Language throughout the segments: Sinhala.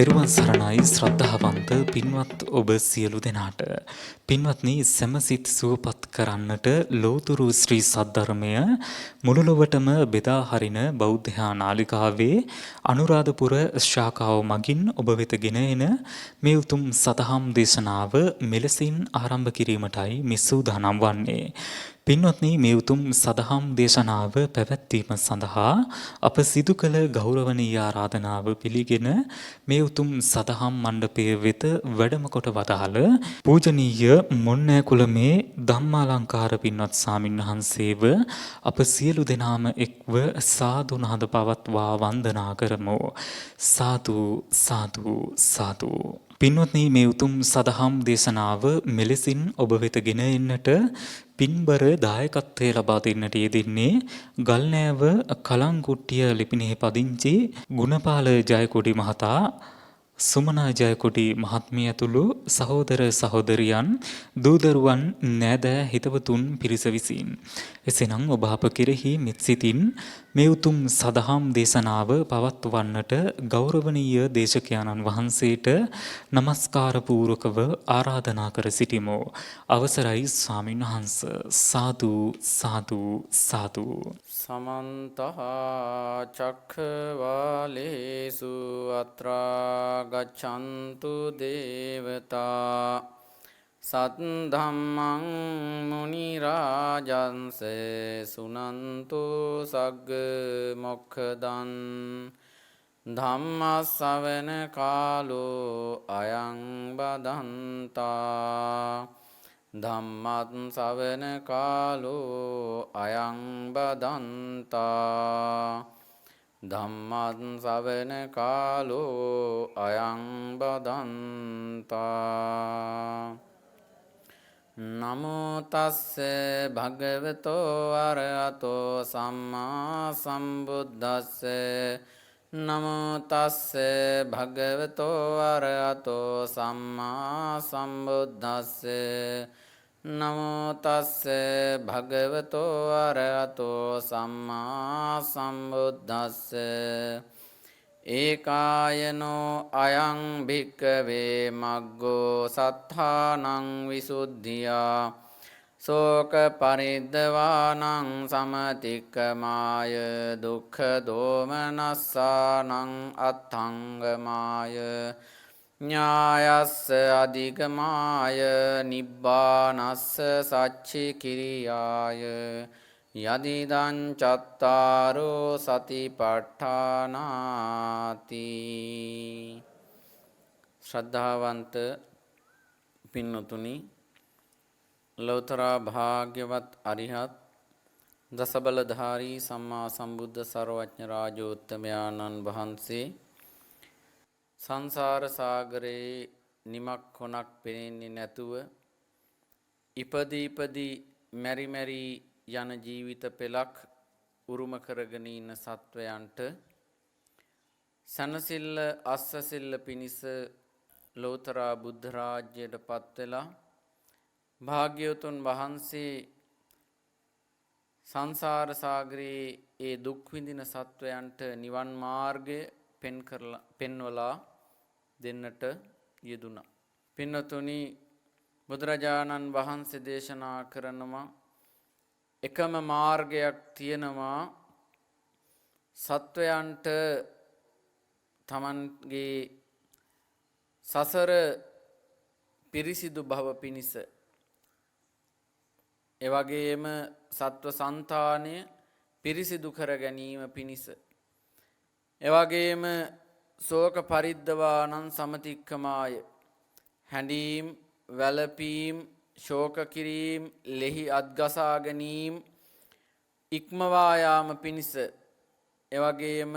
තෙරුවන් සරණයි ශ්‍රද්ධාවන්ත පින්වත් ඔබ සියලු දෙනාට. පින්වත්නි, සැමසිත සුවපත් කරන්නට ලෝතුරු ශ්‍රී සද්ධර්මය මුළු ලොවටම බෙදා හරින බෞද්ධ නාලිකාවේ අනුරාධපුර ශාඛාව මගින් ඔබ වෙත ගෙන එන මේ උතුම් සදහම් දේශනාව මෙලෙසින් ආරම්භ කිරීමටයි මේ සූදානම් වන්නේ. පින්වත්නි, මේ උතුම් සදහම් දේශනාව පැවැත්වීම සඳහා අප සිදු කළ ගෞරවනීය ආරාධනාව පිළිගෙන මේ උතුම් සදහම් මණ්ඩපය වෙත වැඩම කොට වදාළ පූජනීය මොන්නෑකුලමේ ධම්මාලංකාර පින්වත් ස්වාමින් වහන්සේව අප සියලු දෙනාම එක්ව සාදු නාද පවත්වා වන්දනා කරමු. සාදු, සාදු, සාදු. පින්වත්නි, මේ උතුම් සදහම් දේශනාව මෙලෙසින් ඔබ වෙත ගෙන එන්නට පින්බර දායකත්වය ලබා දෙන්නට යෙදෙන්නේ ගල්නෑව කලංකුට්ටිය ලිපිනෙහි පදිංචි ගුණපාල ජයකොඩි මහතා, සුමනා ජයකොඩි මහත්මිය ඇතුළු සහෝදර සහෝදරියන්, දූ දරුවන්, නෑදෑ හිතවතුන් පිරිස විසින්. එසේනම් ඔබ අප කෙරෙහි මෙත් සිතින් මේ උතුම් සදහම් දේශනාව පවත්වන්නට ගෞරවනීය දේශකයාණන් වහන්සේට නමස්කාර පූර්වකව ආරාධනා කර සිටිමු. අවසරයි ස්වාමින් වහන්ස. සාදු, සාදු, සාදු. සමන්ත චක්ඛවාලේසු අත්‍රා ගච්ඡන්තු දේවතා, සද්ධම්මං මුනි රාජන්ස, සුනන්තු සග්ග මොක්ඛදන්. ධම්මස්සවන කාලෝ අයං බදන්තා, ධම්මත් සවන කාලෝ අයං බදන්තා, ධම්මත් සවන කාලෝ අයං බදන්තා. නමෝ තස්ස භගවතෝ අරහතෝ සම්මා සම්බුද්දස්ස. නමෝ තස්ස භගවතෝ අරහතෝ සම්මා සම්බුද්දස්ස. නමෝ තස්ස භගවතෝ අරහතෝ සම්මා සම්බුද්දස්ස. ඒකායනෝ අයං භික්කවේ මග්ගෝ සත්තානං විසුද්ධියා, ශෝක පරිද්දවානං සමතික්කමාය, දුක්ඛ දෝමනස්සානං අත්ථංගමාය, ඥායස්ස අධිගමාය, නිබ්බානස්ස සච්චි කිරියාය. යදිදං චත්තාරෝ සතිපට්ඨානාති. ශ්‍රද්ධාවන්ත පින්වතුනි, ලෞතර භාග්‍යවත් අරිහත් දසබලධාරී සම්මා සම්බුද්ධ සර්වඥ රාජෝත්තමයාණන් වහන්සේ සංසාර සාගරයේ නිමක් කොනක් පෙනෙන්නේ නැතුව ඉපදී ඉපදී මැරි මැරි යන ජීවිත පෙළක් උරුම කරගෙන ඉන්න සත්වයන්ට සනසිල්ල අස්සසිල්ල පිණිස ලෝතර බුද්ධ රාජ්‍යයට පත් වෙලා භාග්‍යවතුන් වහන්සේ සංසාර සාගරයේ ඒ දුක් විඳින සත්වයන්ට නිවන් මාර්ගය පෙන් කරලා පෙන්වලා දෙන්නට යෙදුණා. පින්වතුනි, බුදුරජාණන් වහන්සේ දේශනා කරනවා එකම මාර්ගයක් තියෙනවා සත්වයන්ට තමන්ගේ සසර පිරිසිදු භව පිණිස, එවැගේම සත්ව సంతානය පිරිසිදු කර ගැනීම පිණිස, එවැගේම ශෝක පරිද්දවානං සමතික්කමාය, හැඬීම් වැළපීම් ශෝක කිරීම ලෙහි අත්ගසා ගැනීම ඉක්මවා යාම පිණිස, එවැගේම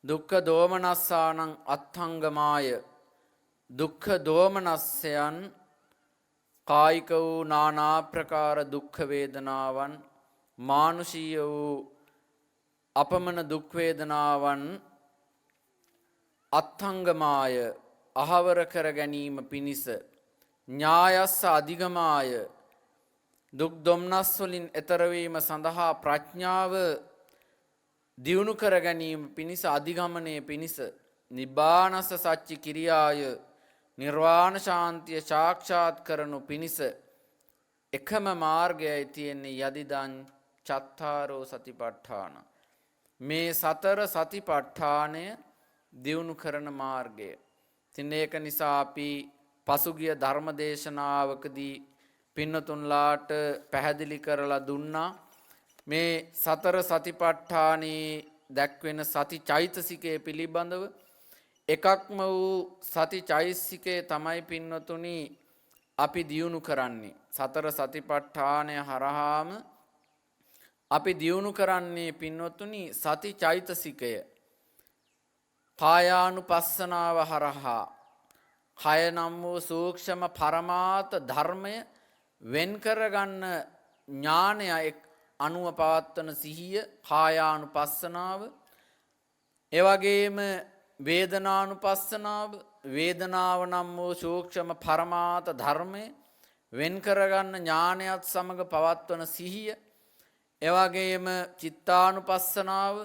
දුක්ඛ දෝමනස්සානං අත්ථංගමාය, දුක්ඛ දෝමනස්සයන් කායික වූ නානා ප්‍රකාර දුක්ඛ වේදනාවන්, මානුෂීය වූ අපමණ දුක් වේදනාවන් අත්ථංගමාය අහවර කර ගැනීම පිණිස, ඥායස්ස අධිගමාය, දුක් දොම්නස් වලින් එතර වීම සඳහා ප්‍රඥාව දියුණු කර ගැනීම පිණිස, අධිගමනය පිණිස නිබ්බානස්ස සච්චි කිරියාය, නිර්වාණ ශාන්තිය සාක්ෂාත් කරනු පිණිස එකම මාර්ගයයි තියෙන්නේ යදිදං චත්තාරෝ සතිපට්ඨාන. මේ සතර සතිපට්ඨානය දියුණු කරන මාර්ගය. ඉතින් ඒක නිසා අපි පසුගිය ධර්ම දේශනාවකදී පින්නතුන්ලාට පැහැදිලි කරලා දුන්නා මේ සතර සතිපට්ඨානයේ දැක්වෙන සති චෛතසිකය පිළිබඳව. එකක්ම වූ සති චෛතසිකය තමයි පින්වතුනි අපි දියුණු කරන්නේ. සතර සතිපට්ඨානය හරහාම අපි දියුණු කරන්නේ පින්වතුනි සති චෛතසිකය. කායානුපස්සනාව හරහා කය නම් වූ සූක්ෂම පරමාර්ථ ධර්මය වෙන් කරගන්න ඥානය අනුව පවත්වන සිහිය කායානුපස්සනාව. ඒ වගේම වේදනානුපස්සනාව, වේදනාව නම් වූ සූක්ෂම පරමාර්ථ ධර්මය වෙන් කරගන්න ඥානයත් සමග පවත්වන සිහිය. ඒ වගේම චිත්තානුපස්සනාව,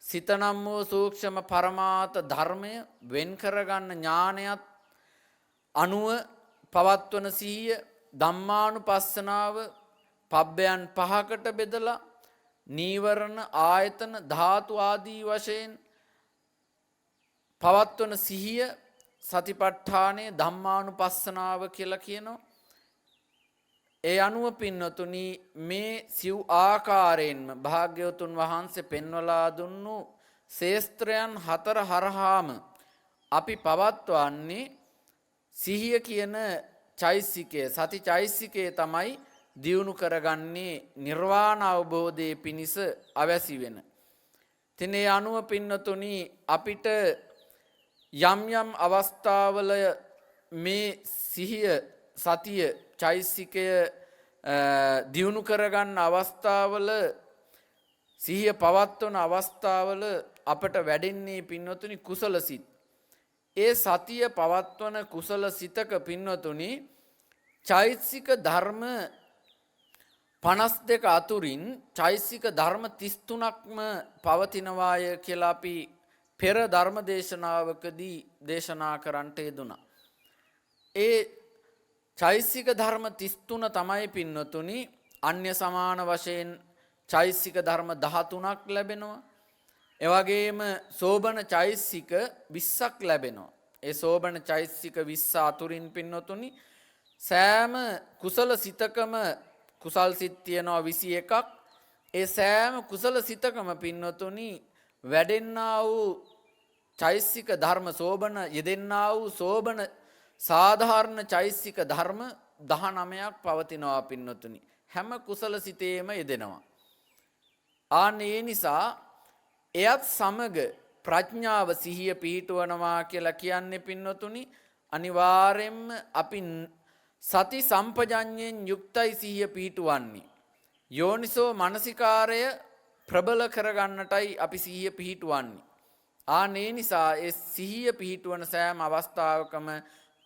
සිත නම් වූ සූක්ෂම පරමාර්ථ ධර්මය වෙන් කරගන්න ඥානයත් අනුව පවත්වන සිහිය. ධම්මානුපස්සනාව, පබ්බයන් පහකට බෙදලා නීවරණ ආයතන ධාතු ආදී වශයෙන් පවත්වන සිහිය සතිපට්ඨානය ධම්මානුපස්සනාව කියලා කියනවා. ඒ අනුව පින්වතුනි මේ සිව් ආකාරයෙන්ම භාග්‍යවතුන් වහන්සේ පෙන්වලා දුන්නු ශේස්ත්‍රයන් හතර හරහාම අපි පවත්වන්නේ සිහිය කියන චෛසිකය, සති චෛසිකය තමයි දියුණු කරගන්නේ නිර්වාණ අවබෝධයේ පිණිස අවැසි වෙන. ඉතින් ඒ අනුව පින්වතුනි අපිට යම් යම් අවස්ථාවල මේ සිහිය සතිය චෛසිකය දියුණු කරගන්න අවස්ථාවල, සිහිය පවත්වන අවස්ථාවල අපට වැඩෙන්නේ පින්වතුනි කුසල සිත්. ඒ සතිය පවත්වන කුසල සිතක පින්වතුනි චෛතසික ධර්ම 52 අතුරින් චෛතසික ධර්ම 33ක්ම පවතිනවාය කියලා අපි පෙර ධර්ම දේශනාවකදී දේශනා කරන්නට යෙදුණා. ඒ චෛතසික ධර්ම 33 තමයි පින්වතුනි අන්‍ය සමාන වශයෙන් චෛතසික ධර්ම 13ක් ලැබෙනවා. ඒ වගේම සෝබන චෛතසික 20ක් ලැබෙනවා. ඒ සෝබන චෛතසික 20 අතුරින් පින්වතුනි සෑම කුසල සිතකම කුසල් සිත් තියෙනවා 21ක්. ඒ සෑම කුසල සිතකම පින්වතුනි වැඩෙන්නා වූ චෛතසික ධර්ම සෝබන යෙදෙන්නා වූ සෝබන සාධාරණ චෛතසික ධර්ම 19ක් පවතිනවා පින්වතුනි. හැම කුසල සිතේම යෙදෙනවා. ආන්න ඒ නිසා එයත් සමග ප්‍රඥාව සිහිය පිහිටුවනවා කියලා කියන්නේ පින්වතුනි අනිවාර්යෙන්ම අපි සති සම්පජඤ්ඤයෙන් යුක්තයි සිහිය පිහිටුවන්නේ. යෝනිසෝ මනසිකාරය ප්‍රබල කරගන්නටයි අපි සිහිය පිහිටුවන්නේ. ආන්න ඒ නිසා ඒ සිහිය පිහිටුවන සෑම අවස්ථාවකම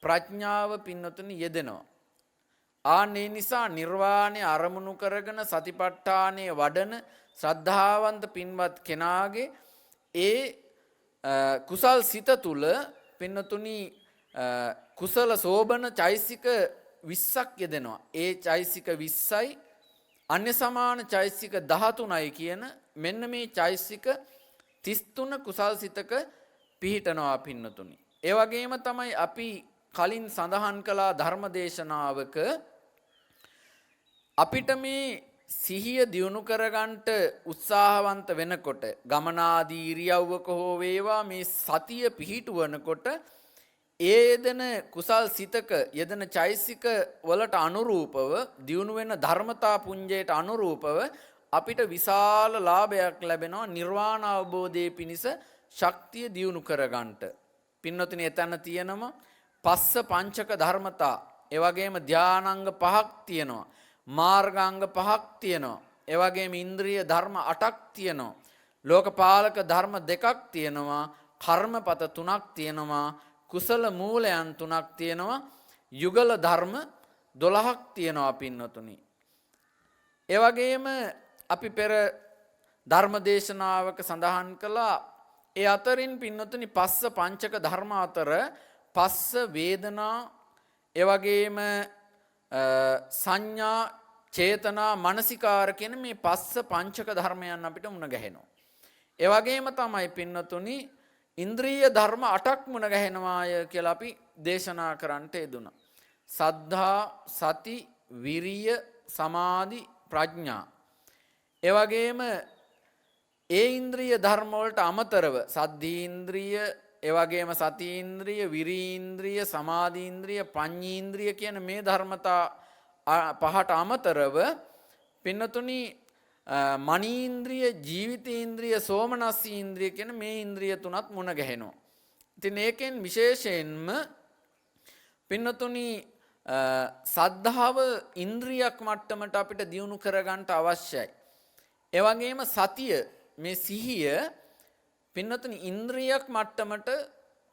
ප්‍රඥාව පින්වතුනි යෙදෙනවා. ආන්න ඒ නිසා නිර්වාණය අරමුණු කරගෙන සතිපට්ඨානය වඩන ශ්‍රද්ධාවන්ත පින්වත් කෙනාගේ ඒ කුසල් සිත තුළ පින්වතුනි කුසල සෝබන චෛසික 20ක් යෙදෙනවා. ඒ චෛසික 20යි අන්‍ය සමාන චෛසික 13යි කියන මෙන්න මේ චෛසික 33 කුසල් සිතක පිහිටනවා පින්වතුනි. ඒ වගේම තමයි අපි කලින් සඳහන් කළා ධර්ම දේශනාවක අපිට මේ සිහිය දියුණු කරගන්නට උත්සාහවන්ත වෙනකොට ගමනාදී ඉරියව්වක හෝ වේවා මේ සතිය පිහිටුවනකොට ඒ යෙදෙන කුසල් සිතක යෙදෙන චෛසික වලට අනුරූපව දියුණු වෙන ධර්මතා පුඤ්ජයට අනුරූපව අපිට විශාල ලාභයක් ලැබෙනවා නිර්වාණ අවබෝධයේ පිණිස ශක්තිය දියුණු කරගන්නට. පින්වතුනි එතන තියෙනවා පස්ස පංචක ධර්මතා, ඒ වගේම ධානාංග පහක් තියෙනවා, මාර්ගාංග පහක් තියෙනවා, ඒ වගේම ඉන්ද්‍රිය ධර්ම 8ක් තියෙනවා, ලෝකපාලක ධර්ම 2ක් තියෙනවා, කර්මපත 3ක් තියෙනවා, කුසල මූලයන් 3ක් තියෙනවා, යුගල ධර්ම 12ක් තියෙනවා පින්වතුනි. ඒ වගේම අපි පෙර ධර්ම දේශනාවක සඳහන් කළා ඒ අතරින් පින්වතුනි පස්ස පංචක ධර්ම අතර පස්ස වේදනා, ඒ වගේම සංඥා, චේතනා, මනසිකාර කියන මේ පස්ස පංචක ධර්මයන් අපිට මුණ ගැහෙනවා. ඒ වගේම තමයි පින්වතුනි ඉන්ද්‍රිය ධර්ම 8ක් මුණ ගැහෙනවාය කියලා අපි දේශනා කරන්නට යෙදුණා. සද්ධා, සති, විරිය, සමාධි, ප්‍රඥා. ඒ වගේම ඒ ඉන්ද්‍රිය ධර්ම වලට අමතරව සද්ධීන්ද්‍රිය, ඒ වගේම සතීන්ද්‍රිය, විරීන්ද්‍රිය, සමාධීන්ද්‍රිය, පඤ්ඤීන්ද්‍රිය කියන මේ ධර්මතා පහට අමතරව පින්නතුනි මනීන්ද්‍රිය, ජීවිතේන්ද්‍රිය, සෝමනස්සීන්ද්‍රිය කියන මේ ඉන්ද්‍රිය තුනත් මුණ ගැහෙනවා. ඉතින් ඒකෙන් විශේෂයෙන්ම පින්නතුනි සද්ධාව ඉන්ද්‍රියක් මට්ටමට අපිට දියුණු කරගන්න අවශ්‍යයි. ඒ වගේම සතිය, මේ සිහිය පින්නතුනි ඉන්ද්‍රියක් මට්ටමට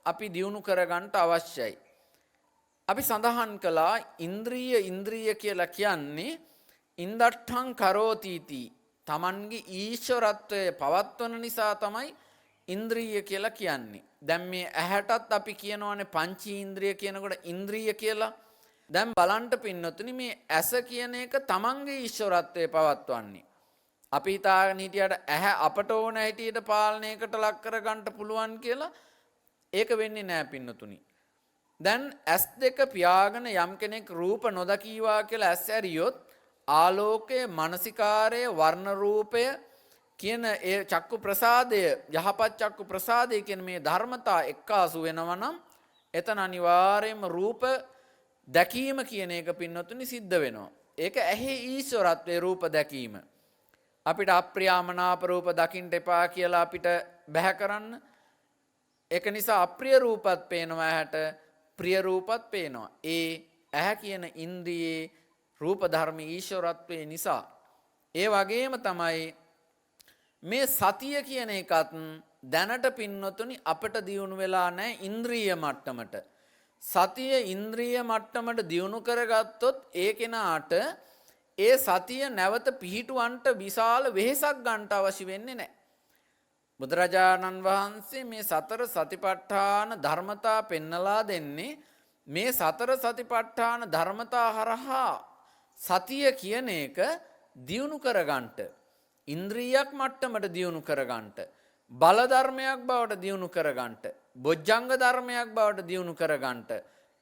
අපි දියුණු කරගන්න අවශ්‍යයි. අපි සඳහන් කළා ඉන්ද්‍රිය ඉන්ද්‍රිය කියලා කියන්නේ ඉන්දට්ඨං කරෝතීති, තමන්ගේ ඊශ්වරත්වය පවත්වන නිසා තමයි ඉන්ද්‍රිය කියලා කියන්නේ. දැන් මේ ඇහැටත් අපි කියනවානේ පංචීන්ද්‍රිය කියනකොට ඉන්ද්‍රිය කියලා. දැන් බලන්න පින්නතුනි මේ ඇස කියන එක තමන්ගේ ඊශ්වරත්වය පවත්වන්නේ. අපි හිතාගෙන හිටියට ඇහැ අපට ඕන හැටියට පාලනයකට ලක් කරගන්න පුළුවන් කියලා, ඒක වෙන්නේ නෑ පින්නතුනි. දැන් ඇස් දෙක පියාගෙන යම් කෙනෙක් රූප නොදකීවා කියලා ඇස් ඇරියොත් ආලෝකය, මනසිකාරය, වර්ණ රූපය කියන ඒ චක්කු ප්‍රසාදය, යහපත් චක්කු ප්‍රසාදය කියන මේ ධර්මතා එක්කාසු වෙනවා නම් එතන අනිවාර්යයෙන්ම රූප දැකීම කියන එක පින්නතුනි සිද්ධ වෙනවා. ඒක ඇහි ඊශ්වරත්වයේ රූප දැකීම. අපිට අප්‍රියාමනාප රූප දකින්න එපා කියලා අපිට බැහැ කරන්න. ඒක නිසා අප්‍රිය රූපත් පේනවා ඇහැට, ප්‍රිය රූපත් පේනවා. ඒ ඇහැ කියන ඉන්ද්‍රියේ රූප ධර්ම ඊශ්වරත්වයේ නිසා. ඒ වගේම තමයි මේ සතිය කියන එකත් දැනට පින්වතුනි අපට දියුණු වෙලා නැහැ ඉන්ද්‍රිය මට්ටමට. සතිය ඉන්ද්‍රිය මට්ටමට දියුණු කරගත්තොත් ඒ කෙනාට ඒ සතිය නැවත පිහිටුවන්ට විශාල වෙහෙසක් ගන්නට අවශ්‍ය වෙන්නේ නැහැ. බුදුරජාණන් වහන්සේ මේ සතර සතිපට්ඨාන ධර්මතා පෙන්නලා දෙන්නේ මේ සතර සතිපට්ඨාන ධර්මතා හරහා සතිය කියන එක දියුණු කරගන්නට, ඉන්ද්‍රියක් මට්ටමට දියුණු කරගන්නට, බල ධර්මයක් බවට දියුණු කරගන්නට, බොජ්ජංග ධර්මයක් බවට දියුණු කරගන්නට,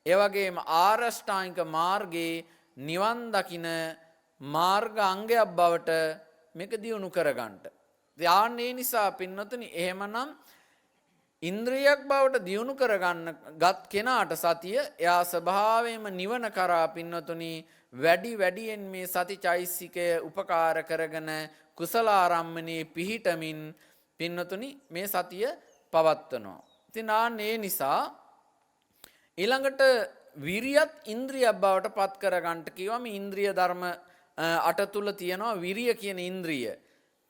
ඒ වගේම ආරෂ්ඨාංගික මාර්ගයේ නිවන් දකින මාර්ග අංගයක් බවට මේක දියුණු කරගන්නට. ධ්‍යාන ඒ නිසා පින්වතුනි එහෙමනම් ඉන්ද්‍රියක් බවට දියුණු කරගන්න ගත් කෙනාට සතිය එයා ස්වභාවයෙන්ම නිවන කරා පින්වතුනි වැඩි වැඩියෙන් මේ සති චෛසිකය උපකාර කරගෙන කුසල ආරම්මණයේ පිහිටමින් පින්වතුනි මේ සතිය පවත්වනවා. ඉතින් ආන් ඒ නිසා ඊළඟට විරියත් ඉන්ද්‍රියක් බවට පත් කරගන්නට කිව්වම ඉන්ද්‍රිය ධර්ම අට තුල තියෙනවා විරිය කියන ඉන්ද්‍රිය.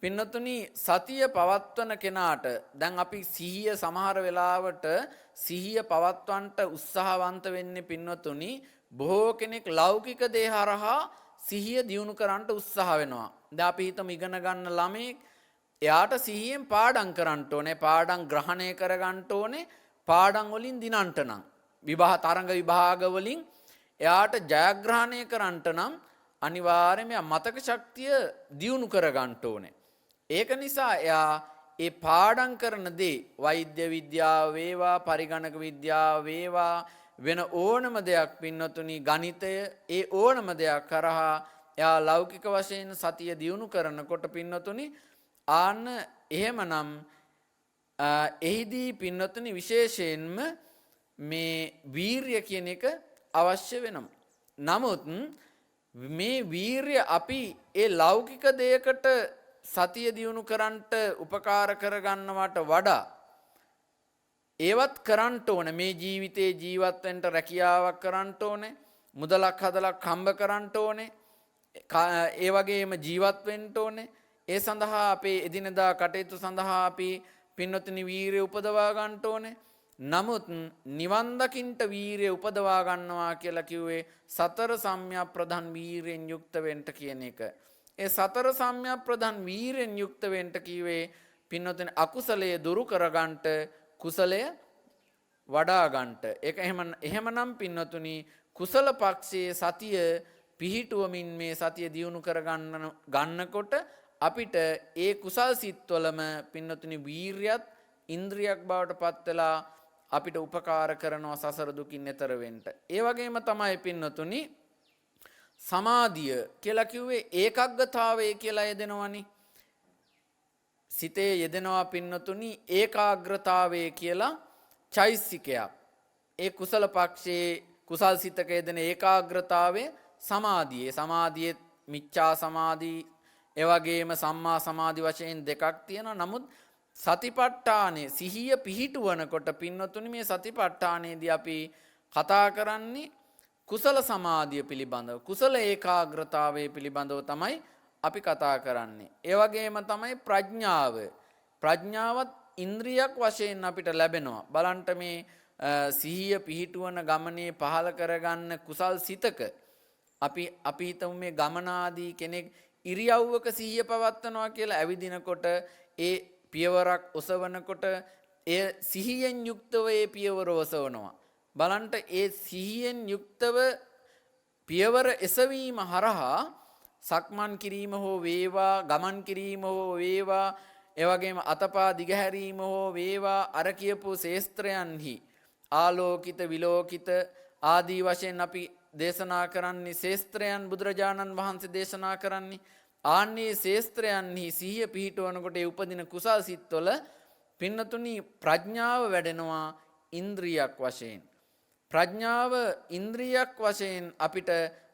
පින්නතුනි සතිය පවත්වන කෙනාට දැන් අපි සිහිය සමහර වෙලාවට සිහිය පවත්වන්නට උත්සාහවන්ත වෙන්නේ පින්නතුනි බොහෝ කෙනෙක් ලෞකික දේ හරහා සිහිය දියුණු කරන්නට උත්සාහ වෙනවා. දැන් අපි හිතමු ඉගෙන ගන්න ළමයෙක් එයාට සිහියෙන් පාඩම් කරන්න ඕනේ, පාඩම් ග්‍රහණය කරගන්න ඕනේ, පාඩම් වලින් දිනන්නට නම් විභාග තරඟ විභාග වලින් එයාට ජයග්‍රහණය කරන්නට නම් අනිවාර්යයෙන්ම එයා මතක ශක්තිය දියුණු කරගන්න ඕනේ. ඒක නිසා එයා ඒ පාඩම් කරන දේ වෛද්‍ය විද්‍යාව වේවා, පරිගණක විද්‍යාව වේවා, වෙන ඕනම දෙයක් පින්වතුනි ගණිතය, ඒ ඕනම දෙයක් කරහා එයා ලෞකික වශයෙන් සතිය දියුණු කරනකොට පින්වතුනි ආන්න එහෙමනම් එහිදී පින්වතුනි විශේෂයෙන්ම මේ වීරිය කියන එක අවශ්‍ය වෙනවා. නමුත් මේ වීරිය අපි ඒ ලෞකික දෙයකට සතිය දියුණු කරන්නට උපකාර කරගන්නවට වඩා ඒවත් කරන්නට ඕනේ. මේ ජීවිතේ ජීවත් වෙන්න රැකියාවක් කරන්නට ඕනේ, මුදලක් හදලා හම්බ කරන්නට ඕනේ, ඒ වගේම ජීවත් වෙන්න ඕනේ. ඒ සඳහා අපේ එදිනදා කටයුතු සඳහා අපි පින්වත්නි වීරිය උපදවා ගන්නට ඕනේ. නමුත් නිවන් දකින්ට වීරිය උපදවා ගන්නවා කියලා කිව්වේ සතර සම්‍යක් ප්‍රධාන වීරියෙන් යුක්ත වෙන්න කියන එක. ඒ සතර සම්‍යක් ප්‍රධාන වීරියෙන් යුක්ත වෙන්න කිව්වේ පින්වතුනි අකුසලය දුරු කරගන්නට කුසලය වඩා ගන්නට. ඒක එහෙමනම් පින්වතුනි කුසල පක්ෂයේ සතිය පිහිටුවමින් මේ සතිය දියුණු කරගන්න ගන්නකොට අපිට ඒ කුසල් සිත්වලම පින්වතුනි වීරියත් ඉන්ද්‍රියක් බවට පත් වෙලා අපිට උපකාර කරනවා සසර දුකින් එතර වෙන්න. ඒ වගේම තමයි පින්වතුනි සමාධිය කියලා කිව්වේ ඒකාග්‍රතාවය කියලා යෙදෙනවනේ. සිතේ යෙදෙනවා පින්වතුනි ඒකාග්‍රතාවය කියලා චෛසිකයක්. ඒ කුසල පක්ෂයේ කුසල් සිතක යෙදෙන ඒකාග්‍රතාවය සමාධියේ. සමාධියේ මිච්ඡා සමාධි ඒ වගේම සම්මා සමාධි වශයෙන් දෙකක් තියෙනවා. නමුත් සතිපට්ඨානය සිහිය පිහිටුවනකොට පින්වතුනි මේ සතිපට්ඨානයේදී අපි කතා කරන්නේ කුසල සමාධිය පිළිබඳව, කුසල ඒකාග්‍රතාවය පිළිබඳව තමයි අපි කතා කරන්නේ. ඒ වගේම තමයි ප්‍රඥාව. ප්‍රඥාවත් ඉන්ද්‍රියක් වශයෙන් අපිට ලැබෙනවා. බලන්ට මේ සිහිය පිහිටුවන ගමනේ පහළ කරගන්න කුසල් සිතක අපි අපි හිතමු මේ ගමනාදී කෙනෙක් ඉරියව්වක සිහිය පවත්වනවා කියලා ඇවිදිනකොට ඒ පියවරක් ඔසවනකොට එය සිහියෙන් යුක්තව ඒ පියවර ඔසවනවා. බලන්ට ඒ සිහියෙන් යුක්තව පියවර එසවීම හරහා සක්මන් කිරීම හෝ වේවා, ගමන් කිරීම හෝ වේවා, ඒ වගේම අතපා දිගහැරීම හෝ වේවා, අර කියපු ශේස්ත්‍රයන්හි ආලෝකිත විලෝකිත ආදී වශයෙන් අපි දේශනා කරන්නේ ශේස්ත්‍රයන් බුදුරජාණන් වහන්සේ දේශනා කරන්නේ. ආන්නේ ශේස්ත්‍රයන්හි සිහිය පිහිටවනකොට ඒ උපදින කුසල් සිත්වල පින්නතුනි ප්‍රඥාව වැඩෙනවා ඉන්ද්‍රියක් වශයෙන්. ප්‍රඥාව ඉන්ද්‍රියක් වශයෙන් අපිට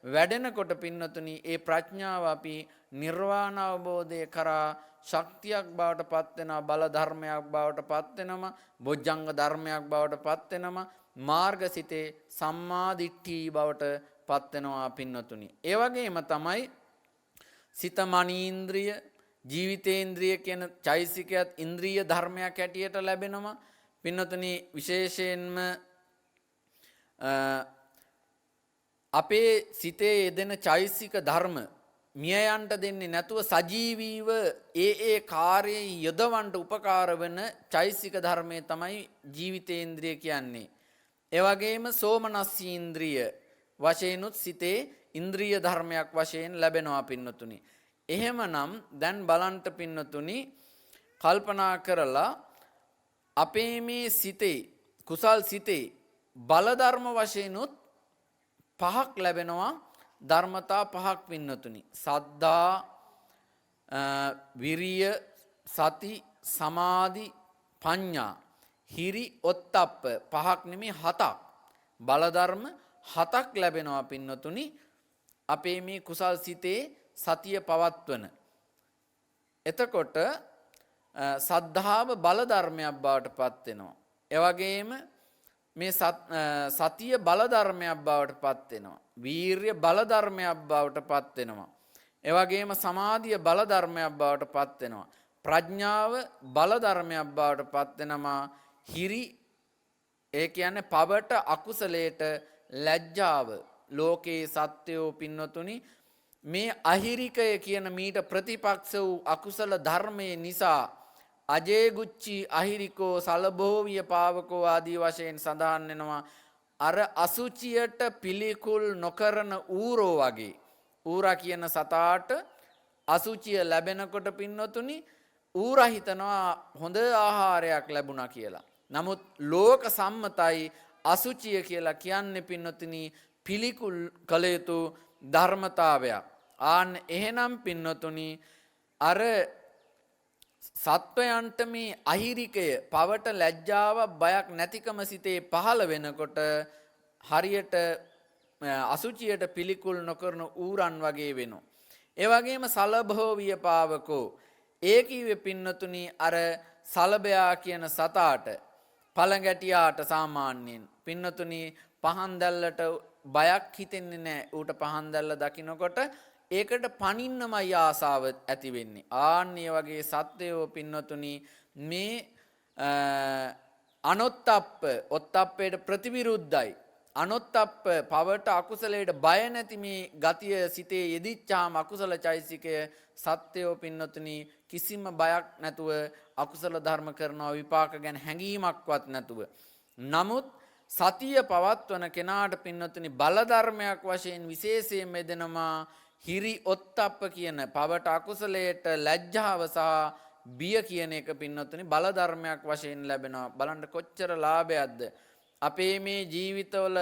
වැඩෙනකොට පින්නතුනි ඒ ප්‍රඥාව අපි නිර්වාණ අවබෝධය කරා ශක්තියක් බවට පත් වෙනවා, බල ධර්මයක් බවට පත් වෙනවා, බොජ්ජංග ධර්මයක් බවට පත් වෙනවා, මාර්ගසිතේ සම්මා දිට්ඨි බවට පත් වෙනවා පින්නතුනි. ඒ වගේම තමයි සිත මනීන්ද්‍රිය ජීවිතේන්ද්‍රිය කියන චෛසිකයත් ඉන්ද්‍රිය ධර්මයක් හැටියට ලැබෙනවා පින්නතුනි. විශේෂයෙන්ම අපේ සිතේ යෙදෙන චෛසික ධර්ම මිය යන්ට දෙන්නේ නැතුව සජීවීව ඒ ඒ කාර්යයේ යොදවන්න උපකාර වෙන චෛසික ධර්මයේ තමයි ජීවිතේන්ද්‍රිය කියන්නේ. ඒ වගේම සෝමනස්සීන්ද්‍රිය වශයෙන්ුත් සිතේ ඉන්ද්‍රිය ධර්මයක් වශයෙන් ලැබෙනවා පින්නතුනි. එහෙමනම් දැන් බලන්ට පින්නතුනි කල්පනා කරලා අපේ මේ සිතේ කුසල් සිතේ බල ධර්ම වශයෙන්ුත් පහක් ලැබෙනවා, ධර්මතා පහක් පින්නතුනි. සද්දා, විරිය, සති, සමාධි, පඤ්ඤා, හිරි, ඔත්තප්ප. පහක් නෙමෙයි හතක්. බල ධර්ම හතක් ලැබෙනවා පින්නතුනි අපේ මේ කුසල් සිතේ සතිය පවත්වන. එතකොට සද්ධාව බල ධර්මයක් බවට පත් වෙනවා. ඒ වගේම මේ සතිය බල ධර්මයක් බවට පත් වෙනවා. වීරිය බල ධර්මයක් බවට පත් වෙනවා. ඒ වගේම සමාධිය බල ධර්මයක් බවට පත් වෙනවා. ප්‍රඥාව බල ධර්මයක් බවට පත් වෙනවා. හිරි ඒ කියන්නේ පවට අකුසලයට ලැජ්ජාව. ලෝකේ සත්වයෝ පින්වතුනි මේ අහිරිකය කියන මීට ප්‍රතිපක්ෂ වූ අකුසල ධර්මයේ නිසා අජේගුච්චි අහිරිකෝ සලභෝවිය පාවකෝ ආදී වශයෙන් සඳහන් වෙනවා. අර අසුචියට පිළිකුල් නොකරන ඌරෝ වගේ ඌරා කියන සතාට අසුචිය ලැබෙනකොට පින්වතුනි ඌරා හිතනවා හොඳ ආහාරයක් ලැබුණා කියලා. නමුත් ලෝක සම්මතයි අසුචිය කියලා කියන්නේ පින්වතුනි පිළිකුල් කළ යුතු ධර්මතාවයක්. ආන්න එහෙනම් පින්වතුනි අර සත්වයන්ට මේ අහිරිකය පවට ලැජ්ජාවක් බයක් නැතිකම සිතේ පහළ වෙනකොට හරියට අසුචියට පිළිකුල් නොකරන ඌරන් වගේ වෙනවා. ඒ වගේම සලභෝවිය පාවකෝ ඒ කිව්වේ පින්නතුනි අර සලබයා කියන සතාට පළඟැටියාට සාමාන්‍යයෙන් පින්නතුනි පහන් දැල්ලට බයක් හිතෙන්නේ නැහැ. ඌට පහන් දැල්ල දකින්නකොට ඒකට පනින්නමයි ආසාව ඇති වෙන්නේ. ආන්න ඒ වගේ සත්වයෝ පින්නතුනි මේ අනොත්තප්ප ඔත්තප්පයට ප්‍රතිවිරුද්ධයි. අනොත්තප්ප පවට අකුසලයට බය නැති මේ ගතිය සිතේ යෙදිච්චාම අකුසල චෛසිකය සත්‍යෝ පින්නතුනි කිසිම බයක් නැතුව අකුසල ධර්ම කරනවා, විපාක ගැන හැඟීමක්වත් නැතුව. නමුත් සතිය පවත්වන කෙනාට පින්නතුනි බල ධර්මයක් වශයෙන් විශේෂයෙන් යෙදෙනවා හිරි ඔත්තප්ප කියන පවට අකුසලයට ලැජ්ජාව සහ බිය කියන එක පින්නතුනි බල ධර්මයක් වශයෙන් ලැබෙනවා. බලන්න කොච්චර ලාභයක්ද. අපේ මේ ජීවිතවල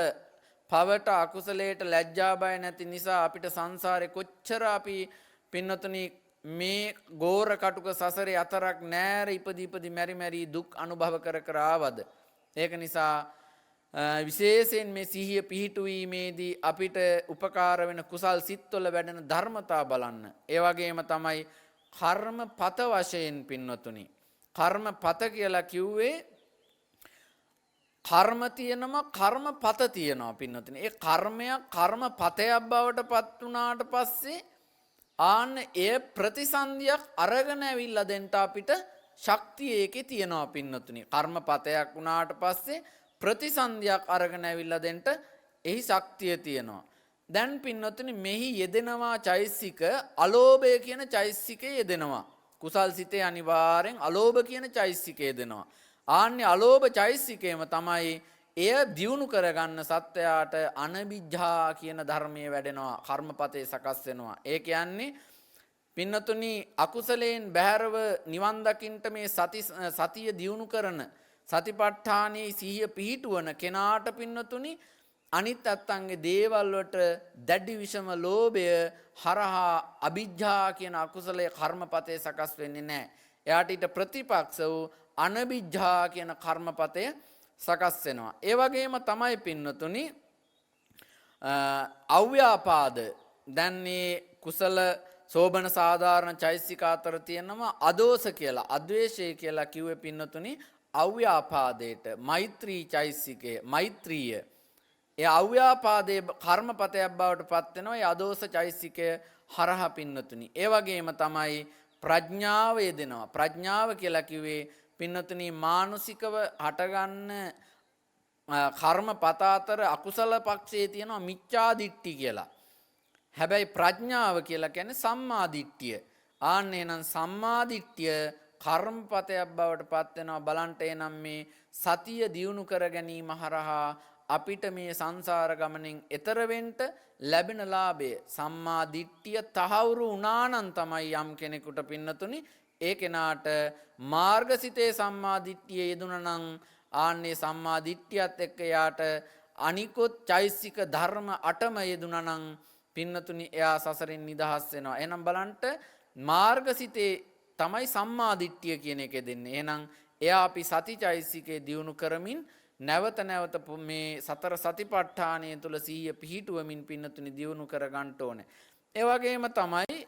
පවට අකුසලයට ලැජ්ජා බය නැති නිසා අපිට සංසාරේ කොච්චර අපි පින්නතුනි මේ ගෝර කටුක සසරේ අතරක් නෑර ඉපදි ඉපදි මැරි මැරි දුක් අනුභව කර කර ආවද. ඒක නිසා විශේෂයෙන් මේ සිහිය පිහිටුවීමේදී අපිට උපකාර වෙන කුසල් සිත්වල වැඩෙන ධර්මතා බලන්න. ඒ වගේම තමයි කර්මපත වශයෙන් පින්වතුනි. කර්මපත කියලා කිව්වේ කර්ම තියෙනවා, කර්මපත තියෙනවා පින්වතුනි. ඒ කර්මයක් කර්මපතයක් බවට පත් වුණාට පස්සේ ආන්න එය ප්‍රතිසන්දියක් අරගෙන ඇවිල්ලා දෙන්න අපිට ශක්තිය ඒකේ තියෙනවා පින්වතුනි. කර්මපතයක් වුණාට පස්සේ ප්‍රතිසන්දියක් අරගෙන ඇවිල්ලා දෙන්න එහි ශක්තිය තියෙනවා. දැන් පින්වතුනි මෙහි යෙදෙනවා චෛසික අලෝභය කියන චෛසිකය යෙදෙනවා. කුසල් සිතේ අනිවාර්යෙන් අලෝභ කියන චෛසිකය යෙදෙනවා. ආන්නේ අලෝභ චෛසිකයම තමයි එය දියුණු කරගන්න සත්වයාට අනබිජ්ජා කියන ධර්මයේ වැඩෙනවා, කර්මපතේ සකස් වෙනවා. ඒ කියන්නේ පින්නතුනි අකුසලයෙන් බැහැරව නිවන් දකින්ට මේ සතිය දියුණු කරන සතිපට්ඨානයේ සිහිය පිහිටුවන කෙනාට පින්නතුනි අනිත් අත්තන්ගේ දේවල් වලට දැඩි විෂම ලෝභය හරහා අ비ජ්ජා කියන අකුසලයේ කර්මපතේ සකස් වෙන්නේ නැහැ. එයාට ඊට ප්‍රතිපක්ෂ වූ අනබිජ්ජා කියන කර්මපතය සකස් වෙනවා. ඒ වගේම තමයි පින්නතුනි අව්‍යාපාද. දැන් මේ කුසල සෝබන සාධාරණ චෛසික අතර තියෙනවා අදෝස කියලා, අද්වේෂය කියලා කිව්වේ පින්නතුනි අව්‍යාපාදයට, මෛත්‍රී චෛසිකය, මෛත්‍රීය. ඒ අව්‍යාපාදයේ කර්මපතයක් බවට පත් වෙනවා ඒ අදෝස චෛසිකය හරහා පින්නතුනි. ඒ වගේම තමයි ප්‍රඥාව යෙදෙනවා. ප්‍රඥාව කියලා කිව්වේ පින්නතුනි මානසිකව හටගන්න කර්මපත අතර අකුසල පක්ෂයේ තියෙනවා මිච්ඡා දිට්ඨි කියලා. හැබැයි ප්‍රඥාව කියලා කියන්නේ සම්මා දිට්ඨිය. ආන්න එහෙනම් සම්මා දිට්ඨිය කර්මපතයක් බවට පත් වෙනවා. බලන්ට එනම් මේ සතිය දියුණු කර ගැනීම හරහා අපිට මේ සංසාර ගමනෙන් එතර වෙන්න ලැබෙන ලාභය සම්මා දිට්ඨිය තහවුරු වුණා නම් තමයි යම් කෙනෙකුට පින්නතුනි ඒ කෙනාට මාර්ගසිතේ සම්මා දිට්ඨිය යෙදුණා නම් ආන්නේ සම්මා දිට්ඨියත් එක්ක එයාට අනිකුත් චෛසික ධර්ම අටම යෙදුණා නම් පින්නතුනි එයා සසරින් නිදහස් වෙනවා. එහෙනම් බලන්ට මාර්ගසිතේ තමයි සම්මා දිට්ඨිය කියන එක දෙන්නේ. එහෙනම් එයා අපි සති චෛසිකේ දියුණු කරමින් නැවත නැවත මේ සතර සතිපට්ඨානය තුළ සිහිය පිහිටුවමින් පින්නතුනි දියුණු කර ගන්න ඕනේ. ඒ වගේම තමයි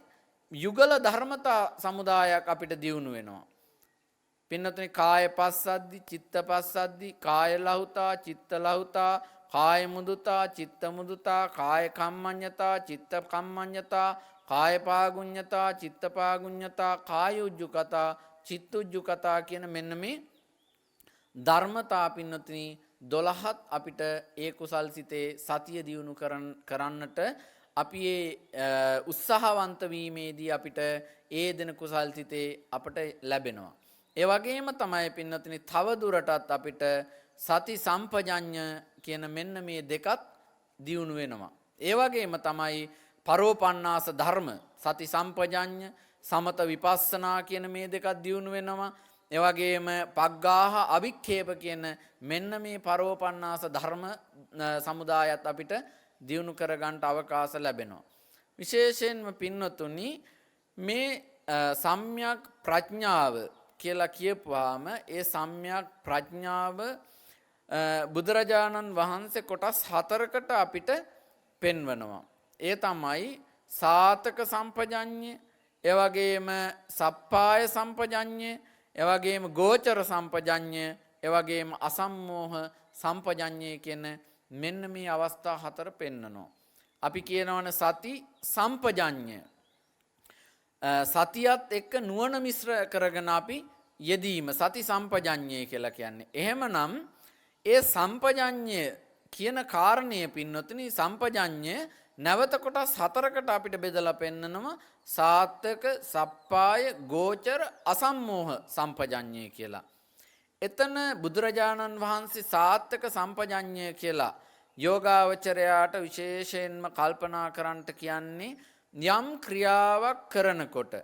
යුගල ධර්මතා සමුදායක් අපිට දියුණු වෙනවා. පින්නතුනි කාය පස්සද්දි, චිත්ත පස්සද්දි, කාය ලහුතා, චිත්ත ලහුතා, කාය මුදුතා, චිත්ත මුදුතා, කාය කම්මඤ්ඤතා, චිත්ත කම්මඤ්ඤතා, කාය පාගුඤ්ඤතා, චිත්ත පාගුඤ්ඤතා, කාය උජ්ජුකතා, චිත්ත උජ්ජුකතා කියන මෙන්න මේ ධර්මතා පින්නතුනි 12ත් අපිට ඒ කුසල් සිතේ සතිය දියුණු කරන්නට අපි ඒ උත්සාහවන්ත වීමේදී අපිට ඒ දෙන කුසල් සිතේ අපට ලැබෙනවා. ඒ වගේම තමයි පින්නතුනි තව දුරටත් අපිට සති සම්පජඤ්ඤ කියන මෙන්න මේ දෙකත් දියුණු වෙනවා. ඒ වගේම තමයි පරෝපන්නාස ධර්ම සති සම්පජඤ්ඤ සමත විපස්සනා කියන මේ දෙකත් දියුණු වෙනවා. ඒ වගේම පග්ගාහ අවික්ඛේප කියන මෙන්න මේ පරෝපන්නාස ධර්ම සමුදායත් අපිට දියුණු කරගන්නට අවකාශ ලැබෙනවා. විශේෂයෙන්ම පින්වතුනි මේ සම්‍යක් ප්‍රඥාව කියලා කියපුවාම ඒ සම්‍යක් ප්‍රඥාව බුදුරජාණන් වහන්සේ කොටස් හතරකට අපිට පෙන්වනවා. ඒ තමයි සාතක සම්පජඤ්ඤය, ඒ වගේම සප්පාය සම්පජඤ්ඤය, ඒ වගේම ගෝචර සම්පජඤ්ඤය, ඒ වගේම අසම්මෝහ සම්පජඤ්ඤය කියන මෙන්න මේ අවස්ථා හතර පෙන්නනවා. අපි කියනවනේ සති සම්පජඤ්ඤය. සතියත් එක්ක නුවණ මිශ්‍ර කරගෙන අපි යෙදීම සති සම්පජඤ්ඤය කියලා කියන්නේ. එහෙමනම් ඒ සම්පජඤ්ඤය කියන කාරණය පින්වතුනි, සම්පජඤ්ඤය නැවත කොටස් හතරකට අපිට බෙදලා පෙන්නනවා. සාත්තක, සප්පාය, ගෝචර, අසම්මෝහ සම්පජඤ්ඤය කියලා. එතන බුදුරජාණන් වහන්සේ සාත්තක සම්පජඤ්ඤය කියලා යෝගාවචරයාට විශේෂයෙන්ම කල්පනා කරන්නට කියන්නේ යම් ක්‍රියාවක් කරනකොට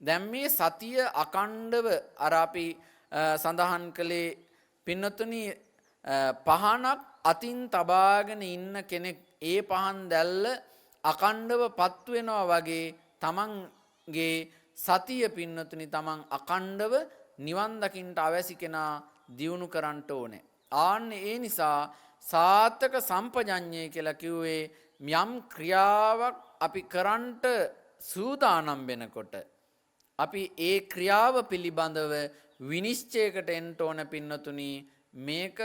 දැන් මේ සතිය අකණ්ඩව අර අපි සඳහන් කළේ පින්නතුනි, පහනක් අතින් තබාගෙන ඉන්න කෙනෙක් ඒ පහන් දැල්ල අකණ්ඩව පත්තු වෙනවා වගේ තමන්ගේ සතිය පින්නතුනි තමන් අකණ්ඩව නිවන් දකින්න අවැසි කෙනා දියුණු කරන්නට ඕනේ. ආන්න ඒ නිසා සාත්තක සම්පජඤ්ඤය කියලා කිව්වේ යම් ක්‍රියාවක් අපි කරන්නට සූදානම් වෙනකොට අපි ඒ ක්‍රියාව පිළිබඳව විනිශ්චයකට එන්න ඕන පින්නතුනි. මේක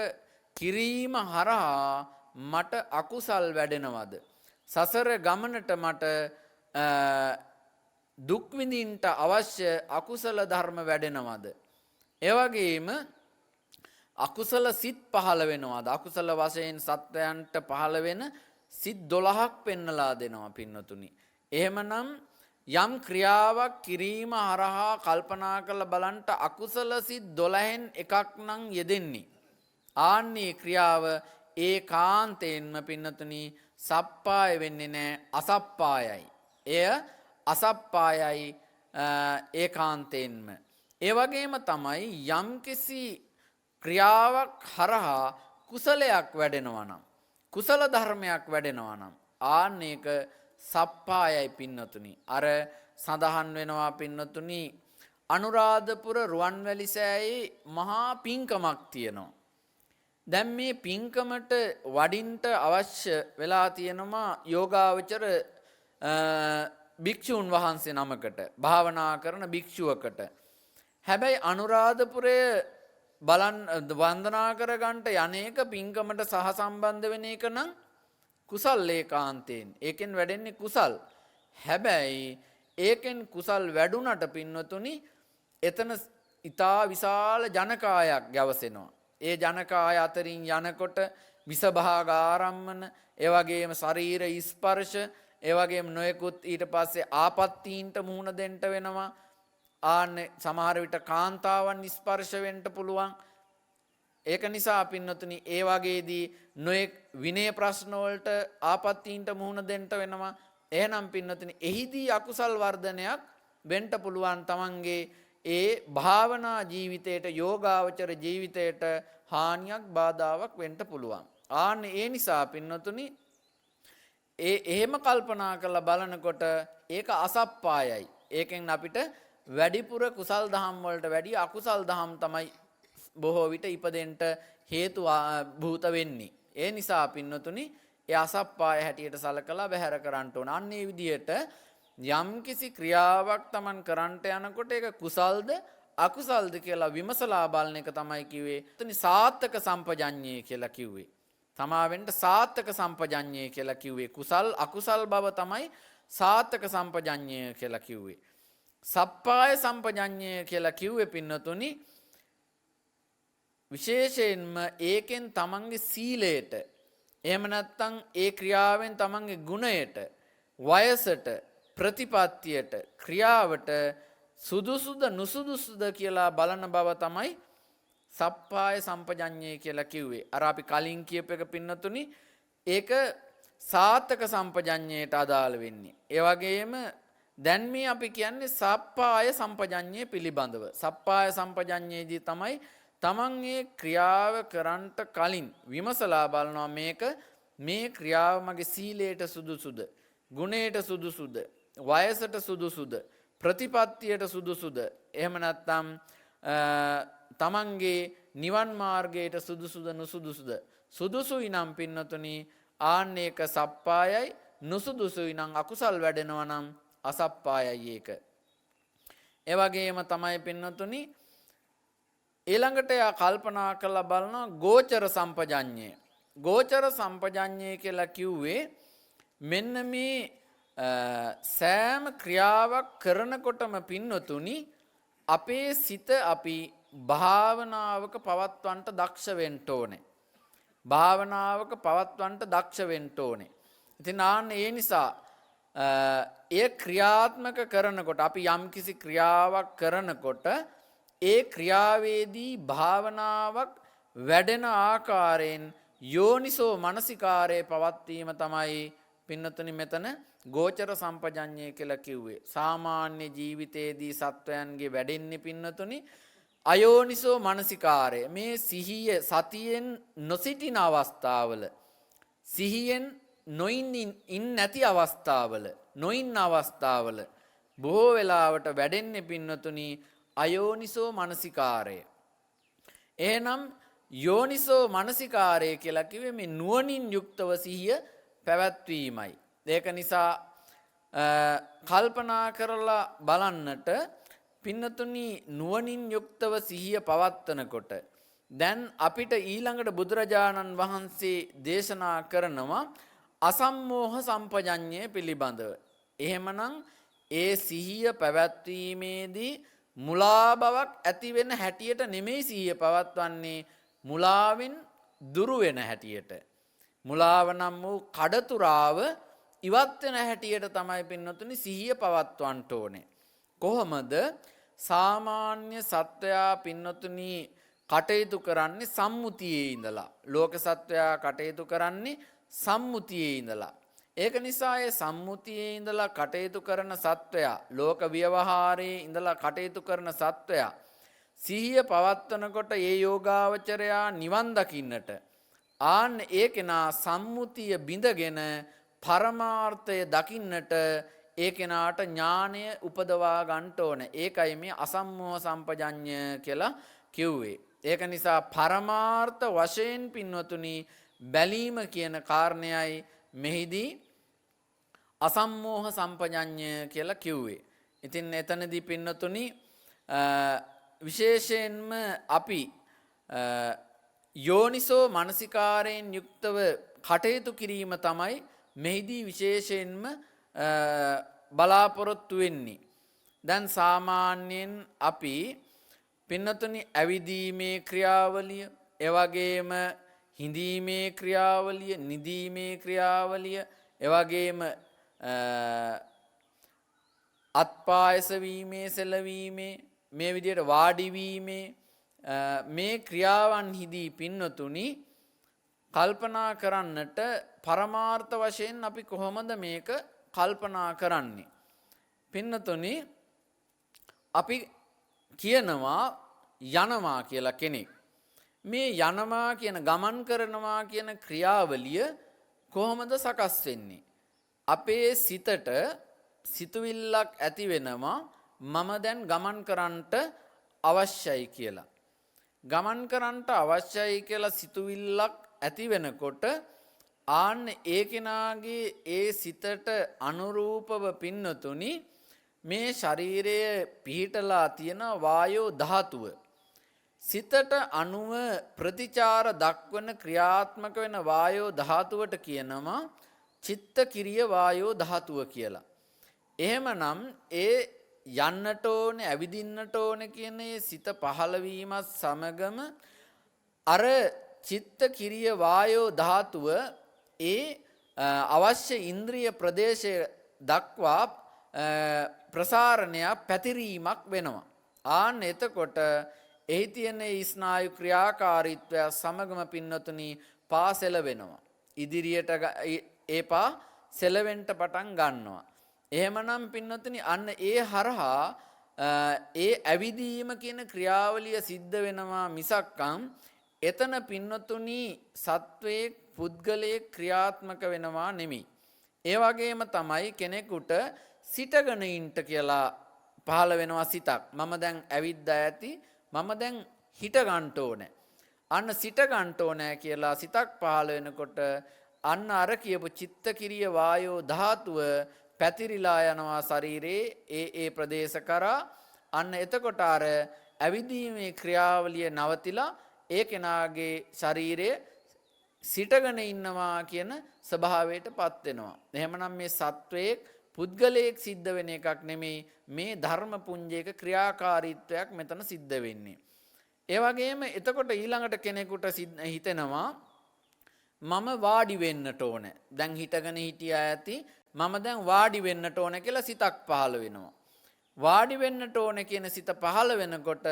කිරීම හරහා මට අකුසල් වැඩෙනවද, සසර ගමනට මට දුක් විඳින්න අවශ්‍ය අකුසල ධර්ම වැඩෙනවද, ඒ වගේම අකුසල සිත් පහළ වෙනවද, අකුසල වශයෙන් සත්වයන්ට පහළ වෙන සිත් 12ක් පෙන්නලා දෙනවා පින්නතුනි. එහෙමනම් යම් ක්‍රියාවක් කිරීම හරහා කල්පනා කරලා බලන්ට අකුසල සිත් 12න් එකක් නම් යෙදෙන්නේ. ආන්නේ ක්‍රියාව ඒකාන්තයෙන්ම පින්නතුනි සප්පාය වෙන්නේ නෑ, අසප්පායයි. එය අසප්පායයි ඒකාන්තයෙන්ම. ඒ වගේම තමයි යම්කිසි ක්‍රියාවක් හරහා කුසලයක් වැඩෙනවා නම්, කුසල ධර්මයක් වැඩෙනවා නම් ආන්න ඒක සප්පායයි පින්නතුනි. අර සඳහන් වෙනවා පින්නතුනි, අනුරාධපුර රුවන්වැලි සෑයේ මහා පින්කමක් තියෙනවා. දැන් මේ පින්කමට වඩින්ට අවශ්‍ය වෙලා තියෙනවා යෝගාවචර භික්ෂූන් වහන්සේ නමකට, භාවනා කරන භික්ෂුවකට. හැබැයි අනුරාධපුරය බලන් වන්දනා කරගන්නට යන්නේක පින්කමට සහ සම්බන්ධ වෙන එක නම් කුසල් ඒකාන්තයෙන්. ඒකෙන් වැඩෙන්නේ කුසල්. හැබැයි ඒකෙන් කුසල් වැඩුණට පින්වතුනි එතන ඊටා විශාල ජනකායක් ගැවසෙනවා. ඒ ජනකාය අතරින් යනකොට විෂභාග ආරම්මන, ඒ වගේම ශරීර ස්පර්ශ, ඒ වගේම නොයෙකුත් ඊට පස්සේ ආපත්තීන්ට මුහුණ දෙන්න වෙනවා. ආන්න සමහර විට කාන්තාවන් ස්පර්ශ වෙන්න පුළුවන්. ඒක නිසා පින්වතුනි ඒ වගේදී නොයෙක් විනය ප්‍රශ්න වලට ආපත්තීන්ට මුහුණ දෙන්න වෙනවා. එහෙනම් පින්වතුනි එහිදී අකුසල් වර්ධනයක් වෙන්න පුළුවන්. තමන්ගේ ඒ භාවනා ජීවිතයට, යෝගාවචර ජීවිතයට හානියක් බාධාවක් වෙන්න පුළුවන්. ආන්න ඒ නිසා පින්වතුනි ඒ එහෙම කල්පනා කරලා බලනකොට ඒක අසප්පායයි. ඒකෙන් අපිට වැඩිපුර කුසල් දහම් වලට වැඩිය අකුසල් දහම් තමයි බොහෝ විට ඉපදෙන්න හේතු භූත වෙන්නේ. ඒ නිසා පින්වතුනි ඒ අසප්පාය හැටියට සලකලා බැහැර කරන්න ඕන. අන්න ඒ විදිහට යම්කිසි ක්‍රියාවක් Taman කරන්ට යනකොට ඒක කුසල්ද අකුසල්ද කියලා විමසලා බලන එක තමයි කිව්වේ. එතන සාත්තක සම්පජඤ්ඤය කියලා කිව්වේ. සමාවෙන්න සාත්තක සම්පජඤ්ඤය කියලා කිව්වේ. කුසල් අකුසල් බව තමයි සාත්තක සම්පජඤ්ඤය කියලා කිව්වේ. සප්පාය සම්පජඤ්ඤය කියලා කිව්වේ පින්නතුනි විශේෂයෙන්ම ඒකෙන් තමන්ගේ සීලයට, එහෙම නැත්නම් ඒ ක්‍රියාවෙන් තමන්ගේ ගුණයට, වයසට, ප්‍රතිපත්තියට, ක්‍රියාවට සුදුසුද නුසුදුසුද කියලා බලන බව තමයි සප්පාය සම්පජඤ්ඤය කියලා කිව්වේ. අර අපි කලින් කියපු එක පින්නතුනි ඒක සාත්තක සම්පජඤ්ඤයට අදාළ වෙන්නේ. ඒ වගේම දැන් මේ අපි කියන්නේ සප්පාය සම්පජඤ්ඤය පිළිබඳව. සප්පාය සම්පජඤ්ඤයේදී තමයි තමන් ඒ ක්‍රියාව කරන්ට කලින් විමසලා බලනවා මේක මේ ක්‍රියාව මගේ සීලයට සුදුසුද, ගුණයට සුදුසුද, වයසට සුදුසුද, ප්‍රතිපත්තියට සුදුසුද, එහෙම නැත්නම් තමන්ගේ නිවන් මාර්ගයට සුදුසුද නුසුදුසුද. සුදුසුයි නම් පින්නතුනි ආන්න ඒක සප්පායයි, නුසුදුසුයි නම් අකුසල් වැඩෙනවා නම් අසප්පායයි ඒක. ඒ වගේම තමයි පින්නතුනි ඊළඟට එයා කල්පනා කරලා බලනවා ගෝචර සම්පජඤ්ඤය. ගෝචර සම්පජඤ්ඤය කියලා කිව්වේ මෙන්න මේ සෑම ක්‍රියාවක් කරනකොටම පින්නතුනි අපේ සිත අපි භාවනාවක පවත්වන්නට දක්ෂ වෙන්න ඕනේ. භාවනාවක පවත්වන්නට දක්ෂ වෙන්න ඕනේ. ඉතින් ආන්න ඒ නිසා එය ක්‍රියාත්මක කරනකොට අපි යම්කිසි ක්‍රියාවක් කරනකොට ඒ ක්‍රියාවේදී භාවනාවක් වැඩෙන ආකාරයෙන් යෝනිසෝ මනසිකාරයේ පවත්වීම තමයි පින්නතුනි මෙතන ගෝචර සම්පජඤ්ඤය කියලා කිව්වේ. සාමාන්‍ය ජීවිතයේදී සත්වයන්ගේ වැඩෙන්නේ පින්නතුනි අයෝනිසෝ මනසිකාරය. මේ සිහිය සතියෙන් නොසිටින අවස්ථාවල, සිහියෙන් නොඉන්න නැති අවස්ථාවල, නොඉන්න අවස්ථාවල බොහෝ වෙලාවට වැඩෙන්නේ පින්නතුනි අයෝනිසෝ මනසිකාරය. එහෙනම් යෝනිසෝ මනසිකාරය කියලා කිව්වේ මේ නුවණින් යුක්තව සිහිය පැවැත්වීමයි. ඒක නිසා කල්පනා කරලා බලන්නට පින්නතුනි නුවණින් යුක්තව සිහිය පවත්වනකොට දැන් අපිට ඊළඟට බුදුරජාණන් වහන්සේ දේශනා කරනවා අසම්මෝහ සම්පජඤ්ඤය පිළිබඳව. එහෙමනම් ඒ සිහිය පැවැත්වීමේදී මුලා බවක් ඇති වෙන හැටියට නෙමෙයි සිහිය පවත්වන්නේ, මුලාවෙන් දුරු වෙන හැටියට. මුලාව නම් වූ කඩතුරාව ඉවත් වෙන හැටියට තමයි පින්වතුනි සිහිය පවත්වන්න ඕනේ. කොහොමද සාමාන්‍ය සත්වයා පින්වතුනි කටයුතු කරන්නේ සම්මුතියේ ඉඳලා. ලෝක සත්වයා කටයුතු කරන්නේ සම්මුතියේ ඉඳලා. ඒක නිසා ඒ සම්මුතියේ ඉඳලා කටයුතු කරන සත්වයා, ලෝක ව්‍යවහාරයේ ඉඳලා කටයුතු කරන සත්වයා සිහිය පවත්වනකොට ඒ යෝගාවචරයා නිවන් දකින්නට ආන්න ඒ කෙනා සම්මුතිය බිඳගෙන පරමාර්ථය දකින්නට ඒ කෙනාට ඥානය උපදවා ගන්නට ඕන. ඒකයි මේ අසම්මෝහ සම්පජඤ්ඤ කියලා කිව්වේ. ඒක නිසා පරමාර්ථ වශයෙන් පින්වතුනි බැලීම කියන කාරණයයි මෙහිදී අසම්මෝහ සම්පජඤ්ඤ කියලා කිව්වේ. ඉතින් එතනදී පින්වතුනි විශේෂයෙන්ම අපි යෝනිසෝ මනසිකාරයෙන් යුක්තව කටයුතු කිරීම තමයි මෙහිදී විශේෂයෙන්ම බලාපොරොත්තු වෙන්නේ. දැන් සාමාන්‍යයෙන් අපි පින්නතුනි ඇවිදීමේ ක්‍රියාවලිය, එවැගේම හිඳීමේ ක්‍රියාවලිය, නිදීමේ ක්‍රියාවලිය, එවැගේම අත්පායස වීමේ, සෙලවීමේ, මේ විදිහට වාඩි වීමේ මේ ක්‍රියාවන්හිදී පින්වතුනි කල්පනා කරන්නට පරමාර්ථ වශයෙන් අපි කොහොමද මේක කල්පනා කරන්නේ? පින්නතුනි අපි කියනවා යනවා කියලා කෙනෙක්. මේ යනවා කියන, ගමන් කරනවා කියන ක්‍රියාවලිය කොහොමද සකස් වෙන්නේ? අපේ සිතට සිතුවිල්ලක් ඇති වෙනවා මම දැන් ගමන් කරන්නට අවශ්‍යයි කියලා. ගමන් කරන්නට අවශ්‍යයි කියලා සිතුවිල්ලක් ඇති වෙනකොට ආන්න ඒ කෙනාගේ ඒ සිතට අනුරූපව පින්නතුනි මේ ශරීරය පිහිටලා තියෙන වායෝ ධාතුව සිතට අනුව ප්‍රතිචාර දක්වන ක්‍රියාත්මක වෙන වායෝ ධාතුවට කියනවා චිත්ත කිරිය වායෝ ධාතුව කියලා. එහෙමනම් ඒ යන්නට ඕනේ, ඇවිදින්නට ඕනේ කියන ඒ සිත පහළ වීමත් සමගම අර චිත්ත කිරිය වායෝ ධාතුව ඒ අවශ්‍ය ඉන්ද්‍රිය ප්‍රදේශය දක්වා ප්‍රසාරණයක්, පැතිරීමක් වෙනවා. ආන්න එතකොට එහි තියෙන ස්නායු ක්‍රියාකාරීත්වය සමගම පින්නතුනි පා සෙලවෙනවා. ඉදිරියට ඒ පා සෙලවෙන්න පටන් ගන්නවා. එහෙමනම් පින්නතුනි අන්න ඒ හරහා ඒ ඇවිදීම කියන ක්‍රියාවලිය සිද්ධ වෙනවා මිසක්කම් එතන පින්නතුනි සත්වයේ පුද්ගලයේ ක්‍රියාත්මක වෙනවා නෙමෙයි. ඒ වගේම තමයි කෙනෙකුට සිටගෙන ඉන්න කියලා පහළ වෙනවා සිතක්. මම දැන් ඇවිද්දා ඇති, මම දැන් හිට ගන්න ඕනේ. අන්න සිට ගන්න ඕනේ කියලා සිතක් පහළ වෙනකොට අන්න අර කියපු චිත්ත කිරිය වායෝ ධාතුව පැතිරිලා යනවා ශරීරයේ ඒ ඒ ප්‍රදේශ කරා. අන්න එතකොට අර ඇවිදීමේ ක්‍රියාවලිය නවතිලා ඒ කෙනාගේ ශරීරය සිටගෙන ඉන්නවා කියන ස්වභාවයට පත් වෙනවා. එහෙමනම් මේ සත්වයේ පුද්ගලයෙක් සිද්ධ වෙන එකක් නෙමෙයි, මේ ධර්ම පුඤ්ජයක ක්‍රියාකාරීත්වයක් මෙතන සිද්ධ වෙන්නේ. ඒ වගේම එතකොට ඊළඟට කෙනෙකුට හිතෙනවා මම වාඩි වෙන්නට ඕනේ. දැන් හිටගෙන හිටියා ඇති, මම දැන් වාඩි වෙන්නට ඕනේ කියලා සිතක් පහළ වෙනවා. වාඩි වෙන්නට ඕනේ කියන සිත පහළ වෙනකොට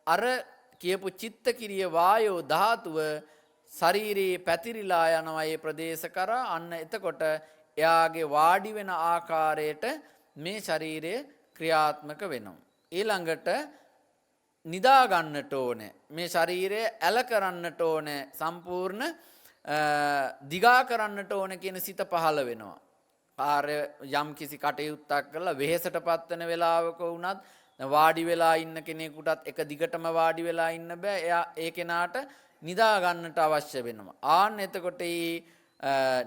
අර කියපු චිත්තකිරිය වායෝ ධාතුව ශරීරයේ පැතිරිලා යනවා ඒ ප්‍රදේශ කරා. අන්න එතකොට එයාගේ වාඩි වෙන ආකාරයට මේ ශරීරය ක්‍රියාත්මක වෙනවා. ඊළඟට නිදා ගන්නට ඕනේ. මේ ශරීරය ඇල කරන්නට ඕනේ. සම්පූර්ණ දිගා කරන්නට ඕනේ කියන සිත පහළ වෙනවා. කාර්ය යම් කිසි කටයුත්තක් කරලා වෙහෙසටපත් වෙන වෙලාවක වුණත් වාඩි වෙලා ඉන්න කෙනෙකුටත් එක දිගටම වාඩි වෙලා ඉන්න බෑ. එයා ඒ කෙනාට නිදා ගන්නට අවශ්‍ය වෙනවා. ආන්න එතකොට මේ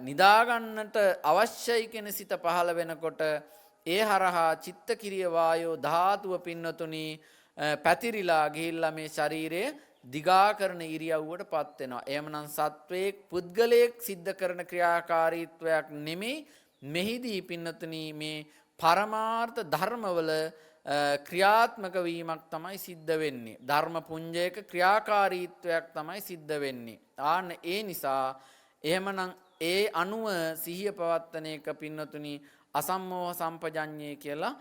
නිදා ගන්නට අවශ්‍යයි කියන සිත පහළ වෙනකොට ඒ හරහා චිත්තකිරිය වායෝ ධාතුව පින්නතුනි පැතිරිලා ගිහිල්ලා මේ ශරීරය දිගා කරන ඉරියව්වට පත් වෙනවා. එහෙමනම් සත්වයේක් පුද්ගලයෙක් සිද්ධ කරන ක්‍රියාකාරීත්වයක් නෙමෙයි මෙහිදී පින්නතුනි මේ පරමාර්ථ ධර්මවල ක්‍රියාත්මක වීමක් තමයි සිද්ධ වෙන්නේ. ධර්ම පුඤ්ජයක ක්‍රියාකාරීත්වයක් තමයි සිද්ධ වෙන්නේ. ආන්න ඒ නිසා එහෙමනම් ඒ අනුව සිහිය පවත්තන එක පින්නතුනි අසම්මෝහ සම්පජඤ්ඤය කියලා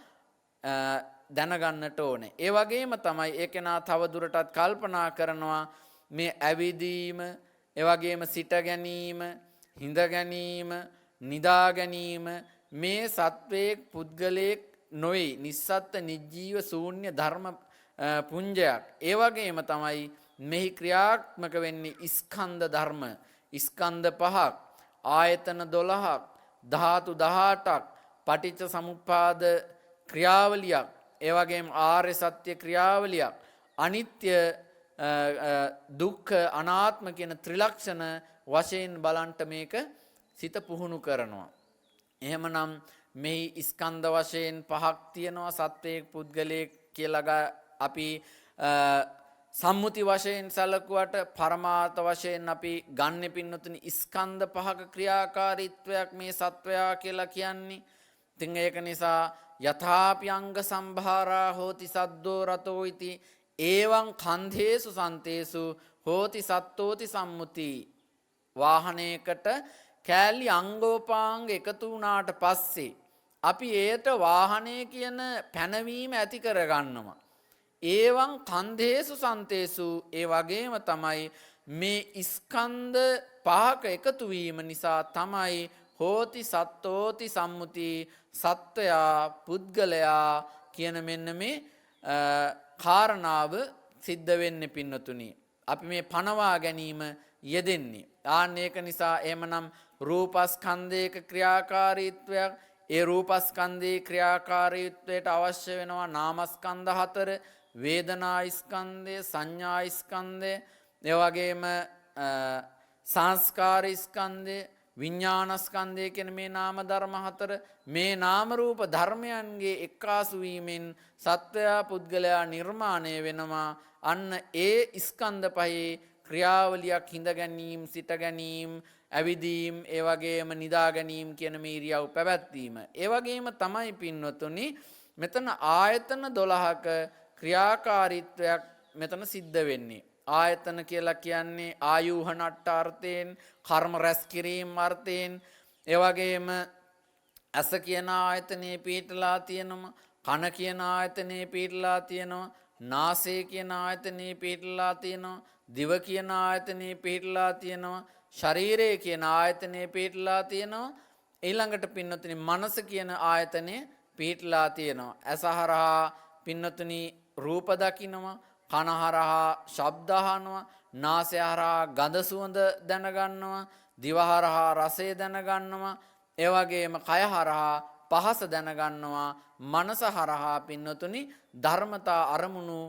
දැනගන්නට ඕනේ. ඒ වගේම තමයි ඒ කෙනා තව දුරටත් කල්පනා කරනවා මේ ඇවිදීම, ඒ වගේම සිට ගැනීම, හිඳ ගැනීම, නිදා ගැනීම මේ සත්වයේක් පුද්ගලයෙක් නොවේ. නිස්සත්ත්ව නිජීව ශූන්‍ය ධර්ම පුඤ්ජයක්. ඒ වගේම තමයි මෙහි ක්‍රියාත්මක වෙන්නේ ස්කන්ධ ධර්ම. ස්කන්ධ පහක්, ආයතන 12ක්, ධාතු 18ක්, පටිච්ච සමුප්පාද ක්‍රියාවලියක්, ඒ වගේම ආර්ය සත්‍ය ක්‍රියාවලියක්, අනිත්‍ය දුක්ඛ අනාත්ම කියන ත්‍රිලක්ෂණ වශයෙන් බලන්ට මේක සිත පුහුණු කරනවා. එහෙමනම් මෙහි ස්කන්ධ වශයෙන් පහක් තියෙනවා. සත්වයෙක් පුද්ගලයෙක් කියලා අපි සම්මුති වශයෙන් සැලකුවට පරමාර්ථ වශයෙන් අපි ගන්නෙ පින්නතුනි ස්කන්ධ පහක ක්‍රියාකාරීත්වයක් මේ සත්වයා කියලා කියන්නේ. ඉතින් ඒක නිසා යථාපි අංග සම්භාරා හෝති සද්දෝ රතෝ ඉති ඒවං කන්ධේසු සන්තේසු හෝති සත්තෝති සම්මුති. වාහනයකට කෑලි අංගෝපාංග එකතු වුණාට පස්සේ අපි ඒට වාහනය කියන පැනවීම ඇති කරගන්නවා. ඒවං කන්ධේසු සන්තේසු, ඒ වගේම තමයි මේ ස්කන්ධ පහක එකතු වීම නිසා තමයි හෝති සත්තෝති සම්මුති, සත්වයා පුද්ගලයා කියන මෙන්න මේ කාරණාව සිද්ධ වෙන්නේ පින්නතුනි. අපි මේ පනවා ගැනීම යෙදෙන්නේ. ආන්න ඒක නිසා එහෙමනම් රූපස්කන්ධයක ක්‍රියාකාරීත්වයක්, ඒ රූපස්කන්ධයේ ක්‍රියාකාරීත්වයට අවශ්‍ය වෙනවා නාමස්කන්ධ හතර, වේදනා ස්කන්ධය, සංඥා ස්කන්ධය, ඒ වගේම සංස්කාර ස්කන්ධය, විඥානස්කන්ධය කියන මේ නාම ධර්ම හතර. මේ නාම රූප ධර්මයන්ගේ එක්කාසු වීමෙන් සත්වයා පුද්ගලයා නිර්මාණය වෙනවා. අන්න ඒ ස්කන්ධ පහේ ක්‍රියාවලියක් හිඳ ගැනීම, සිට ගැනීම, ඇවිදීම, ඒ වගේම නිදා ගැනීම කියන මේ ඉරියව් පැවැත්වීම. ඒ වගේම තමයි පින්වතුනි මෙතන ආයතන 12ක ක්‍රියාකාරීත්වයක් මෙතන සිද්ධ වෙන්නේ. ආයතන කියලා කියන්නේ ආයුහ නට්ට අර්ථයෙන්, කර්ම රැස් කිරීම අර්ථයෙන්, ඒ වගේම ඇස කියන ආයතනයේ පිහිටලා තියෙනවා, කන කියන ආයතනයේ පිහිටලා තියෙනවා, නාසය කියන ආයතනයේ පිහිටලා තියෙනවා, දිව කියන ආයතනයේ පිහිටලා තියෙනවා, ශරීරය කියන ආයතනයේ පිහිටලා තියෙනවා, ඊළඟට පින්නතුනි මනස කියන ආයතනයේ පිහිටලා තියෙනවා. ඇස හරහා පින්නතුනි රූප දකින්නවා, කන හරහා ශබ්ද අහනවා, නාසය හරහා ගඳ සුවඳ දැනගන්නවා, දිව හරහා රසය දැනගන්නවා, ඒ වගේම කය හරහා පහස දැනගන්නවා, මනස හරහා පින්නතුනි ධර්මතා අරමුණු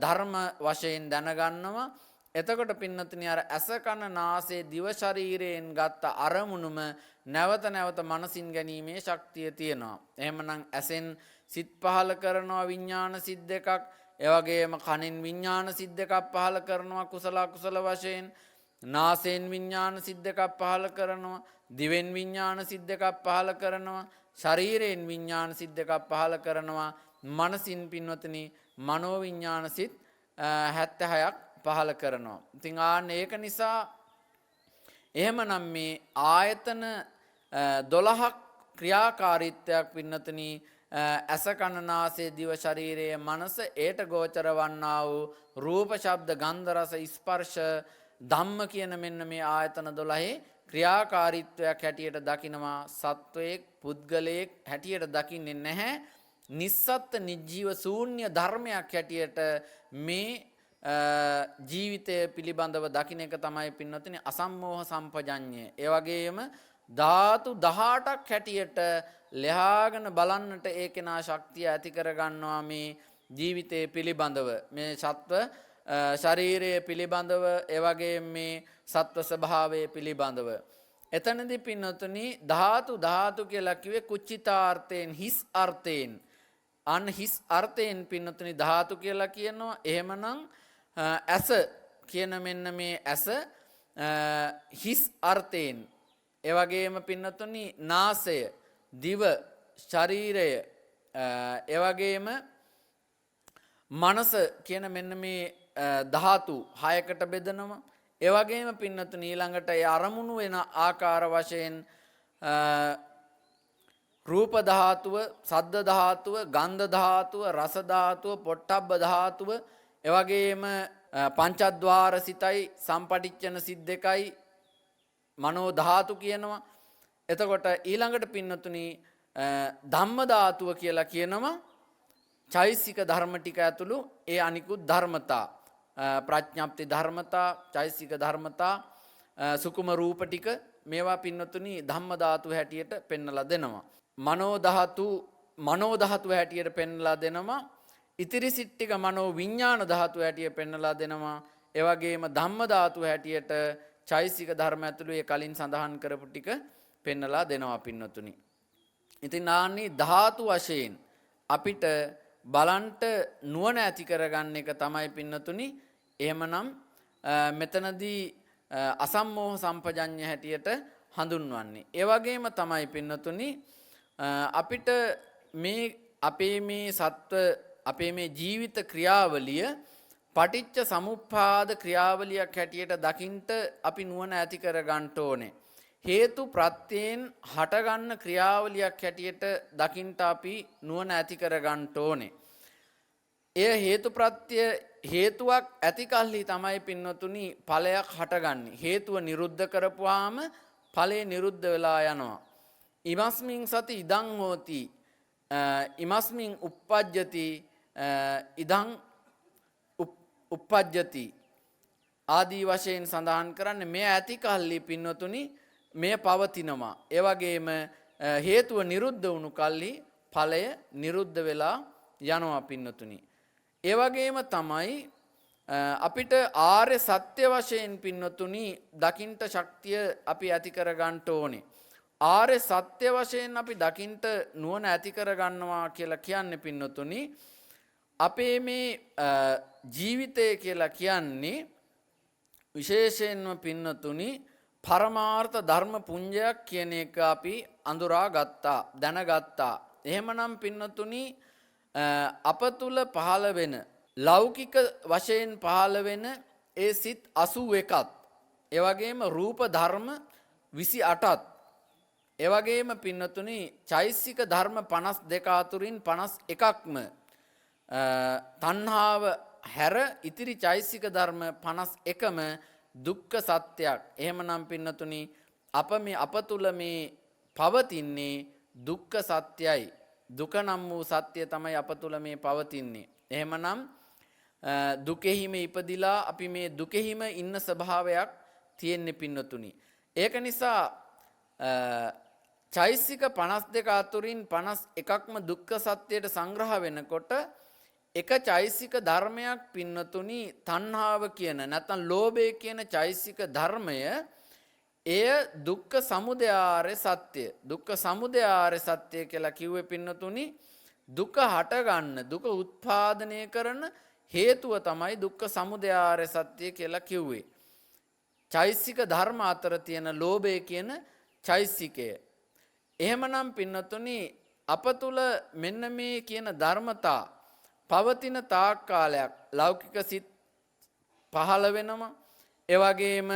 ධර්ම වශයෙන් දැනගන්නවා. එතකොට පින්නතුනි අර ඇස කන නාසය දිව ශරීරයෙන් ගත්ත අරමුණුම නැවත නැවත මනසින් ගැනීමේ ශක්තිය තියෙනවා. එහෙමනම් ඇසෙන් සිත් පහල කරනවා විඥාන සිත් දෙකක්, ඒ වගේම කනෙන් විඥාන සිත් දෙකක් පහල කරනවා කුසල අකුසල වශයෙන්, නාසයෙන් විඥාන සිත් දෙකක් පහල කරනවා, දිවෙන් විඥාන සිත් දෙකක් පහල කරනවා, ශරීරයෙන් විඥාන සිත් දෙකක් පහල කරනවා, මනසින් පින්වතුනි මනෝ විඥාන සිත් 76ක් පහල කරනවා. ඉතින් ආන්න ඒක නිසා එහෙමනම් මේ ආයතන 12ක් ක්‍රියාකාරීත්වයක් පින්නතුනි, ඇස කන නාසය දිව ශරීරය මනස ඒට ගෝචර වන්නා වූ රූප ශබ්ද ගන්ධ රස ස්පර්ශ ධම්ම කියන මෙන්න මේ ආයතන 12 ක්‍රියාකාරීත්වයක් හැටියට දකිනවා. සත්වයෙක් පුද්ගලයෙක් හැටියට දකින්නේ නැහැ. නිස්සත්ත්ව නිජීව ශූන්‍ය ධර්මයක් හැටියට මේ ජීවිතය පිළිබඳව දකින එක තමයි පින්වත්නි අසම්මෝහ සම්පජඤ්ඤය. ඒ වගේම ධාතු 18ක් හැටියට ලෙහාගෙන බලන්නට ඒ කෙනා ශක්තිය ඇති කරගන්නවා මේ ජීවිතය පිළිබඳව, මේ සත්ව ශරීරය පිළිබඳව, ඒ වගේම මේ සත්ව ස්වභාවය පිළිබඳව. එතනදී පින්වත්නි ධාතු ධාතු කියලා කිව්වේ කුච්චිතාර්ථයෙන්, හිස් අර්ථයෙන්. අන්න හිස් අර්ථයෙන් පින්වත්නි ධාතු කියලා කියනවා. එහෙමනම් ඇස කියන මෙන්න මේ ඇස හිස් අර්ථයෙන්, ඒ වගේම පින්වත්නි නාසය, දිව, ශරීරය, ඒ වගේම මනස කියන මෙන්න මේ ධාතු හයකට බෙදනවා. ඒ වගේම පින්වත්නි ඊළඟට ඒ අරමුණු වෙන ආකාර වශයෙන් රූප ධාතුව, සද්ද ධාතුව, ගන්ධ ධාතුව, රස ධාතුව, පොට්ටබ්බ ධාතුව, ඒ වගේම පංචද්වාර සිතයි, සම්පටිච්ඡන සිත් දෙකයි, මනෝ ධාතු කියනවා. එතකොට ඊළඟට පින්වත්නි ධම්ම ධාතුව කියලා කියනවා. චෛසික ධර්ම ටික ඇතුළු ඒ අනිකුත් ධර්මතා, ප්‍රඥප්ති ධර්මතා, චෛසික ධර්මතා, සුකුම රූප ටික මේවා පින්වත්නි ධම්ම ධාතු හැටියට පෙන්වලා දෙනවා. මනෝ ධාතු, මනෝ ධාතු හැටියට පෙන්වලා දෙනවා. ඉතිරි සිත් ටික මනෝ විඥාන ධාතු හැටියට පෙන්වලා දෙනවා. ඒ වගේම ධම්ම ධාතු හැටියට චෛසික ධර්ම ඇතුළු ඒ කලින් සඳහන් කරපු ටික පෙන්වලා දෙනවා පින්වත්නි. ඉතින් ආන්නේ ධාතු වශයෙන් අපිට බලන්ට නුවණ ඇති කරගන්න එක තමයි පින්නතුනි. එහෙමනම් මෙතනදී අසම්මෝහ සම්පජඤ්ඤ හැටියට හඳුන්වන්නේ. ඒ වගේම තමයි පින්නතුනි අපිට මේ අපේ මේ සත්ව අපේ මේ ජීවිත ක්‍රියාවලිය පටිච්ච සමුප්පාද ක්‍රියාවලියක් හැටියට දකින්ට අපි නුවණ ඇති කරගන්න ඕනේ. හේතු ප්‍රත්‍යයෙන් හටගන්න ක්‍රියාවලියක් හැටියට දකින්ට අපි නුවණ ඇති කරගන්න ඕනේ. එය හේතු ප්‍රත්‍ය හේතුවක් ඇති කල්හි තමයි පින්වතුනි ඵලයක් හටගන්නේ. හේතුව නිරුද්ධ කරපුවාම ඵලය නිරුද්ධ වෙලා යනවා. ඉමස්මින් සති ඉදං හෝති, ඉමස්මින් උප්පජ්ජති, ඉදං උප්පජ්ජති ආදී වශයෙන් සඳහන් කරන්නේ මෙය ඇති කල්හි පින්වතුනි මෙය පවතිනවා. ඒ වගේම හේතුව නිරුද්ධ වුණු කල්හි ඵලය නිරුද්ධ වෙලා යනවා පින්වතුනි. ඒ වගේම තමයි අපිට ආර්ය සත්‍ය වශයෙන් පින්වතුනි දකින්ට ශක්තිය අපි ඇති කරගන්න ඕනේ. ආර්ය සත්‍ය වශයෙන් අපි දකින්ට නුවණ ඇති කරගන්නවා කියලා කියන්නේ පින්වතුනි අපේ මේ ජීවිතය කියලා කියන්නේ විශේෂයෙන්ම පින්වතුනි පරමාර්ථ ධර්ම පුඤ්ජයක් කියන එක අපි අඳුරා ගත්තා, දැනගත්තා. එහෙමනම් පින්වතුනි අප තුල පහළ වෙන ලෞකික වශයෙන් පහළ වෙන ඒ සිත් 81ත්, ඒ වගේම රූප ධර්ම 28ත්, ඒ වගේම පින්වතුනි චෛසික ධර්ම 52 අතුරින් 51ක්ම තණ්හාව හැර ඉතිරි චෛසික ධර්ම 51ම දුක්ඛ සත්‍යයක්. එහෙමනම් පින්නතුනි අප මේ අප තුල මේ පවතින්නේ දුක්ඛ සත්‍යයි. දුක නම් වූ සත්‍ය තමයි අප තුල මේ පවතින්නේ. එහෙමනම් දුකෙහිම ඉපදිලා අපි මේ දුකෙහිම ඉන්න ස්වභාවයක් තියෙන්නේ පින්නතුනි. ඒක නිසා චෛසික 52 අතුරින් 51ක්ම දුක්ඛ සත්‍යයට සංග්‍රහ වෙනකොට එක චෛසික ධර්මයක් පින්නතුනි තණ්හාව කියන නැත්නම් ලෝභය කියන චෛසික ධර්මය, එය දුක්ඛ සමුදය ආර්ය සත්‍ය. දුක්ඛ සමුදය ආර්ය සත්‍ය කියලා කිව්වේ පින්නතුනි දුක හටගන්න, දුක උත්පාදනය කරන හේතුව තමයි දුක්ඛ සමුදය ආර්ය සත්‍ය කියලා කිව්වේ. චෛසික ධර්ම අතර තියෙන ලෝභය කියන චෛසිකය. එහෙමනම් පින්නතුනි අප තුල මෙන්න මේ කියන ධර්මතා පවතින තාක් කාලයක් ලෞකික සිත් පහළ වෙනවා. ඒ වගේම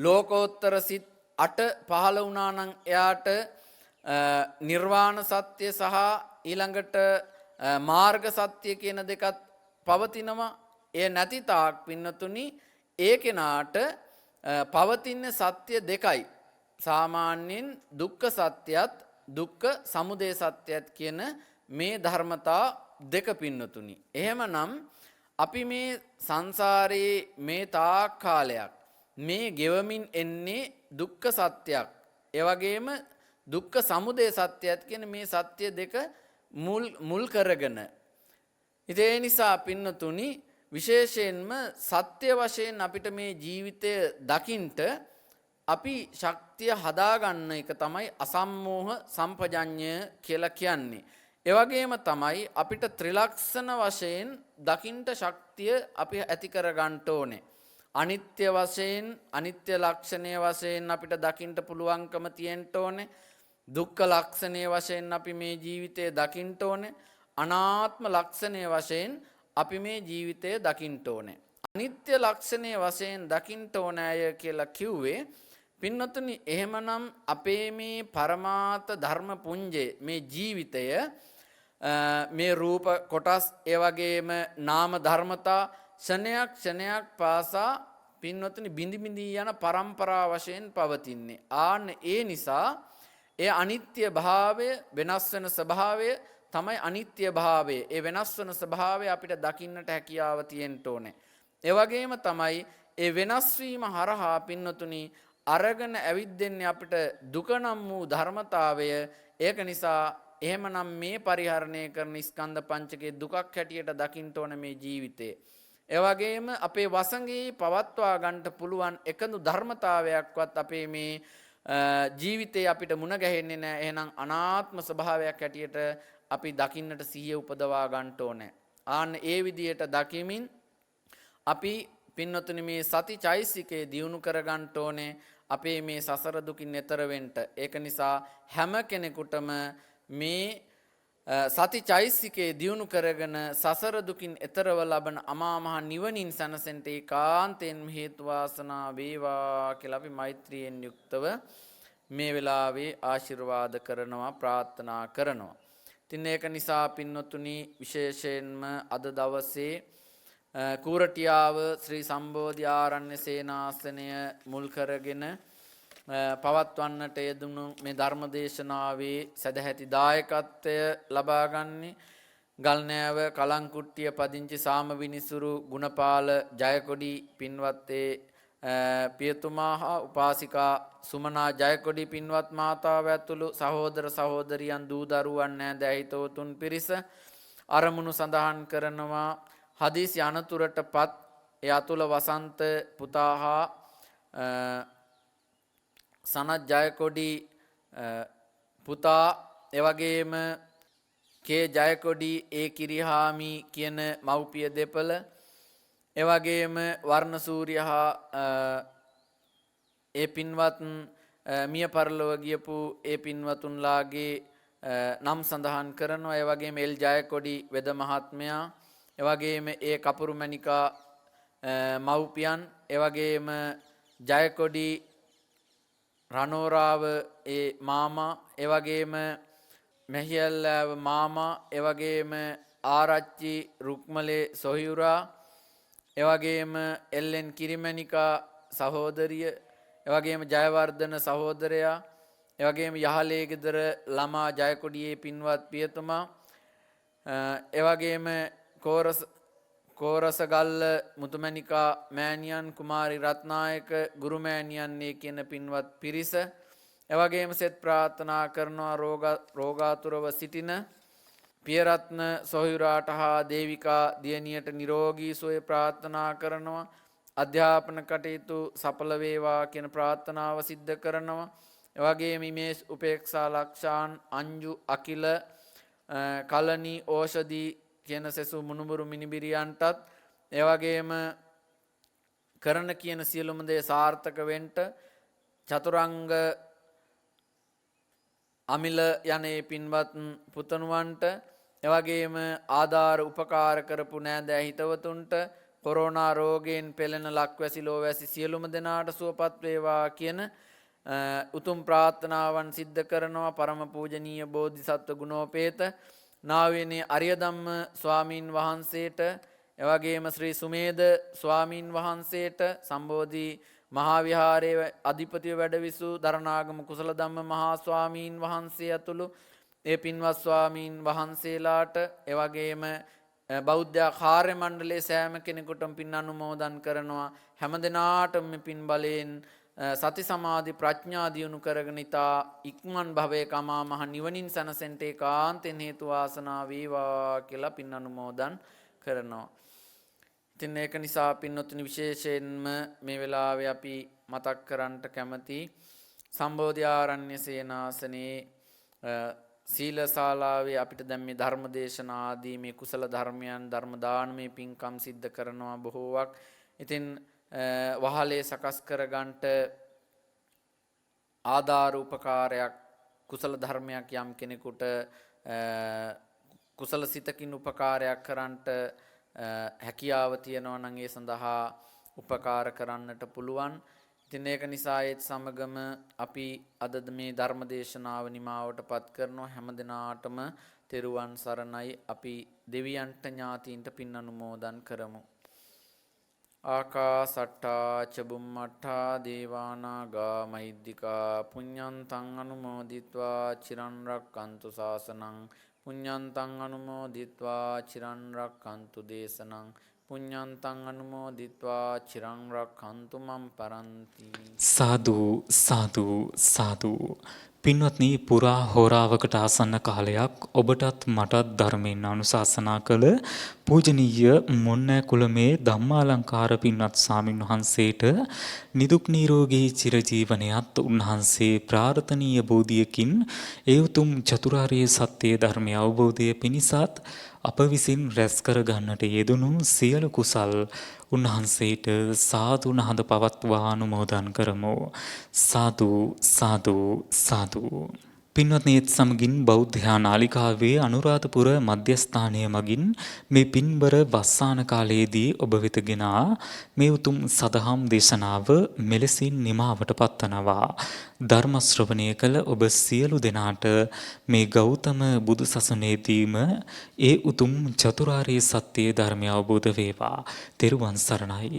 ලෝකෝත්තර සිත් 8 පහළ වුණා නම් එයාට නිර්වාණ සත්‍ය සහ ඊළඟට මාර්ග සත්‍ය කියන දෙකත් පවතිනවා. එය නැති තාක් පින්නතුනි ඒ කෙනාට පවතින සත්‍ය දෙකයි. සාමාන්‍යයෙන් දුක්ඛ සත්‍යයත් දුක්ඛ සමුදය සත්‍යයත් කියන මේ ධර්මතා දෙක පින්නතුනි. එහෙමනම් අපි මේ සංසාරයේ මේ තාක් කාලයක් මේ ගෙවමින් එන්නේ දුක්ඛ සත්‍යයක්. ඒ වගේම දුක්ඛ සමුදය සත්‍යයත් කියන මේ සත්‍ය දෙක මුල් කරගෙන. ඉතින් ඒ නිසා පින්නතුනි විශේෂයෙන්ම සත්‍ය වශයෙන් අපිට මේ ජීවිතය දකින්ට අපි ශක්තිය හදාගන්න එක තමයි අසම්මෝහ සම්පජඤ්ඤය කියලා කියන්නේ. ඒ වගේම තමයි අපිට ත්‍රිලක්ෂණ වශයෙන් දකින්ට ශක්තිය අපි ඇති කරගන්න ඕනේ. අනිත්‍ය වශයෙන්, අනිත්‍ය ලක්ෂණය වශයෙන් අපිට දකින්ට පුළුවන්කම තියෙන්න ඕනේ. දුක්ඛ ලක්ෂණය වශයෙන් අපි මේ ජීවිතය දකින්න ඕනේ. අනාත්ම ලක්ෂණය වශයෙන් අපි මේ ජීවිතය දකින්න ඕනේ. අනිත්‍ය ලක්ෂණය වශයෙන් දකින්න ඕනෑය කියලා කිව්වේ පින්වතුනි, එහෙමනම් අපේ මේ පරමාර්ථ ධර්ම පුඤ්ජය මේ ජීවිතය මේ රූප කොටස් ඒ වගේම නාම ධර්මතා ක්ෂණයක් ක්ෂණයක් පාසා පින්වතුනි බිඳි බිඳි යන පරම්පරා වශයෙන් පවතින්නේ. ආන්න ඒ නිසා ඒ අනිත්‍ය භාවය, වෙනස් වෙන ස්වභාවය තමයි අනිත්‍ය භාවය. ඒ වෙනස් වෙන ස්වභාවය අපිට දකින්නට හැකියාව තියෙන්න ඕනේ. ඒ වගේම තමයි ඒ වෙනස් වීම හරහා පින්වතුනි අරගෙන ඇවිද්දෙන්නේ අපිට දුක නම් වූ ධර්මතාවය. ඒක නිසා එහෙමනම් මේ පරිහරණය කරන ස්කන්ධ පංචකයේ දුකක් හැටියට දකින්න ඕන මේ ජීවිතේ. ඒ වගේම අපේ වසඟේ පවත්වා ගන්නට පුළුවන් එකඳු ධර්මතාවයක්වත් අපේ මේ ජීවිතේ අපිට මුණ ගැහෙන්නේ නැහැ. එහෙනම් අනාත්ම ස්වභාවයක් හැටියට අපි දකින්නට සිහිය උපදවා ගන්න ඕනේ. ආන්න ඒ විදියට දකිමින් අපි පින්වතුනි මේ සති චෛසිකේ දියුණු කර ගන්න ඕනේ අපේ මේ සසර දුකින් එතර වෙන්න. ඒක නිසා හැම කෙනෙකුටම මේ සති චෛසිකේ දියුණු කරගෙන සසර දුකින් එතරව ලබන අමා මහ නිවනින් සැනසෙන්න ඒකාන්තයෙන්ම හේතු වාසනා වේවා කියලා අපි මෛත්‍රියෙන් යුක්තව මේ වෙලාවේ ආශිර්වාද කරනවා, ප්‍රාර්ථනා කරනවා. ඉතින් ඒක නිසා පින්වතුනි විශේෂයෙන්ම අද දවසේ කූරටියාව ශ්‍රී සම්බෝධි ආරණ්‍ය සේනාසනය මුල් කරගෙන පවත්වන්නට යෙදුණු මේ ධර්ම දේශනාවේ සදැහැති දායකත්වය ලබා ගන්නේ ගල්නෑව කලංකුට්ටිය පදිංචි සාමවිනිසුරු ගුණපාල ජයකොඩි පින්වත් ඒ පියතුමා හා උපාසිකා සුමනා ජයකොඩි පින්වත් මාතාව ඇතුළු සහෝදර සහෝදරියන් දූ දරුවන් නෑදෑ හිතවතුන් පිරිස අරමුණු සඳහන් කරනවා. හදිසි අනතුරටපත් ඒ අතුල වසන්ත පුතා හා සනත් ජයකොඩි පුතා, එවැගේම කේ ජයකොඩි ඒ කිරිහාමි කියන මව්පිය දෙපළ, එවැගේම වර්ණසූරිය හා ඒ පින්වත් මිය පරලොව ගියපු ඒ පින්වතුන්ලාගේ නම් සඳහන් කරනවා. ඒ වගේම එල් ජයකොඩි වෙද මහත්මයා, ඒ වගේම ඒ කපුරු මණිකා මව්පියන්, ඒ වගේම ජයකොඩි රණෝරාව ඒ මාමා, ඒ වගේම මෙහියල්ලාව මාමා, ඒ වගේම ආරච්චි රුක්මලේ සොහියුරා, ඒ වගේම එල්එන් කිරිමණිකා සහෝදරිය, ඒ වගේම ජයවර්ධන සහෝදරයා, ඒ වගේම යහලේ ගෙදර ළමා ජයකොඩියේ පින්වත් පියතුමා, ඒ වගේම කෝරසගල්ල මුතුමැණිකා මෑණියන්, කුමාරි රත්නායක ගුරුමෑණියන් මේ කියන පින්වත් පිරිස, ඒ වගේම සෙත් ප්‍රාර්ථනා කරනවා රෝගාතුරව සිටින පියරත්න සොහොයුරාට හා දේවිකා දියණියට නිරෝගී සුවය ප්‍රාර්ථනා කරනවා. අධ්‍යාපන කටයුතු සඵල වේවා කියන ප්‍රාර්ථනාව සිද්ධ කරනවා. ඒ වගේම ඉමේෂ් උපේක්ෂා ලක්ෂාන් අංජු අකිල කලනි ඕෂධි කියන සෙසු මුණුබුරු මිනිබිරියන්ටත්, ඒ වගේම කරන කියන සියලුම දේ සාර්ථක වෙන්න චතුරංග අමිල යන ඒ පින්වත් පුතණුවන්ට, ඒ වගේම ආධාර උපකාර කරපු නෑදෑ හිතවතුන්ට, කොරෝනා රෝගයෙන් පෙළෙන ලක්වැසි ලෝවැසි සියලුම දෙනාට සුවපත් වේවා කියන උතුම් ප්‍රාර්ථනාවන් සිද්ධ කරනවා. පරම පූජනීය බෝධිසත්ව ගුණෝපේත නාවිනේ අරිය ධම්ම ස්වාමීන් වහන්සේට, එවැගේම ශ්‍රී සුමේද ස්වාමීන් වහන්සේට, සම්බෝධි මහා විහාරයේ අධිපතිව වැඩවිසු දරණාගම කුසල ධම්ම මහා ස්වාමීන් වහන්සේ ඇතුළු ඒ පින්වත් ස්වාමීන් වහන්සේලාට, එවැගේම බෞද්ධ කාර්ය මණ්ඩලයේ සෑම කෙනෙකුටම පින් අනුමෝදන් කරනවා. හැම දෙනාටම මේ පින් බලයෙන් සති සමාධි ප්‍රඥා දියුණු කරගෙන ඉතා ඉක්මන් භවයක අමා මහ නිවනින් සැනසෙන්න ඒකාන්තයෙන් හේතු වාසනා වේවා කියලා පින් අනුමෝදන් කරනවා. ඉතින් ඒක නිසා පින්වත්නි, විශේෂයෙන්ම මේ වෙලාවේ අපි මතක් කරන්නට කැමති සම්බෝධි ආරණ්‍ය සේනාසනේ සීල ශාලාවේ අපිට දැන් මේ ධර්ම දේශනා ආදී මේ කුසල ධර්මයන්, ධර්ම දානමය පින්කම් සිද්ධ කරනවා බොහෝවක්. ඉතින් වහලේ සකස් කරගන්නට ආධාර උපකාරයක්, කුසල ධර්මයක් යම් කෙනෙකුට කුසල සිතකින් උපකාරයක් කරන්නට හැකියාව තියෙනවා නම් ඒ සඳහා උපකාර කරන්නට පුළුවන්. ඉතින් ඒක නිසා ඒත් සමගම අපි අද මේ ධර්ම දේශනාව නිමාවට පත් කරනවා. හැම දිනාටම තෙරුවන් සරණයි. අපි දෙවියන්ට ඥාතීන්ට පින් අනුමෝදන් කරමු. ආකාසට්ටා ච බුම්මට්ටා දේවානාගා මහිද්దికා පුඤ්ඤන්තං අනුමෝදිත්වා චිරන් රැක්කන්තු ශාසනං, පුඤ්ඤන්තං අනුමෝදිත්වා චිරන් රැක්කන්තු දේශනං, පුඤ්ඤන්තං අනුමෝදිත්වා චිරන් රැක්කන්තු මම් පරන්ති. සාදු සාදු සාදු. පින්වත්නි, පුරා හෝරාවකට ආසන්න කාලයක් ඔබටත් මටත් ධර්මයෙන් අනුශාසනා කළ පූජනීය මොන්නෑ කුලමේ ධම්මාලංකාර පින්වත් ස්වාමින් වහන්සේට නිදුක් නිරෝගී චිරජීවනයත් උන්වහන්සේ ප්‍රාර්ථනීය බෝධියකින් ඒ උතුම් චතුරාර්ය සත්‍ය ධර්මය අවබෝධය පිණිසත් අප විසින් රැස් කර ගන්නට යෙදුණු සියලු කුසල් උන්වහන්සේට සාදු නහඳ පවත්වා අනුමෝදන් කරමු. සාදු සාදු සාදු. පින්වත්නි, ඒත් සමගින් බෞද්ධ නාලිකාවේ අනුරාධපුර මධ්‍යස්ථානය මගින් මේ පින්බර වස්සාන කාලයේදී ඔබ වෙත ගෙනා මේ උතුම් සදහම් දේශනාව මෙලෙසින් නිමාවට පත්වනවා. ධර්ම ශ්‍රවණය කළ ඔබ සියලු දෙනාට මේ ගෞතම බුදු සසුනේදීම ඒ උතුම් චතුරාර්ය සත්‍ය ධර්මය අවබෝධ වේවා. තෙරුවන් සරණයි.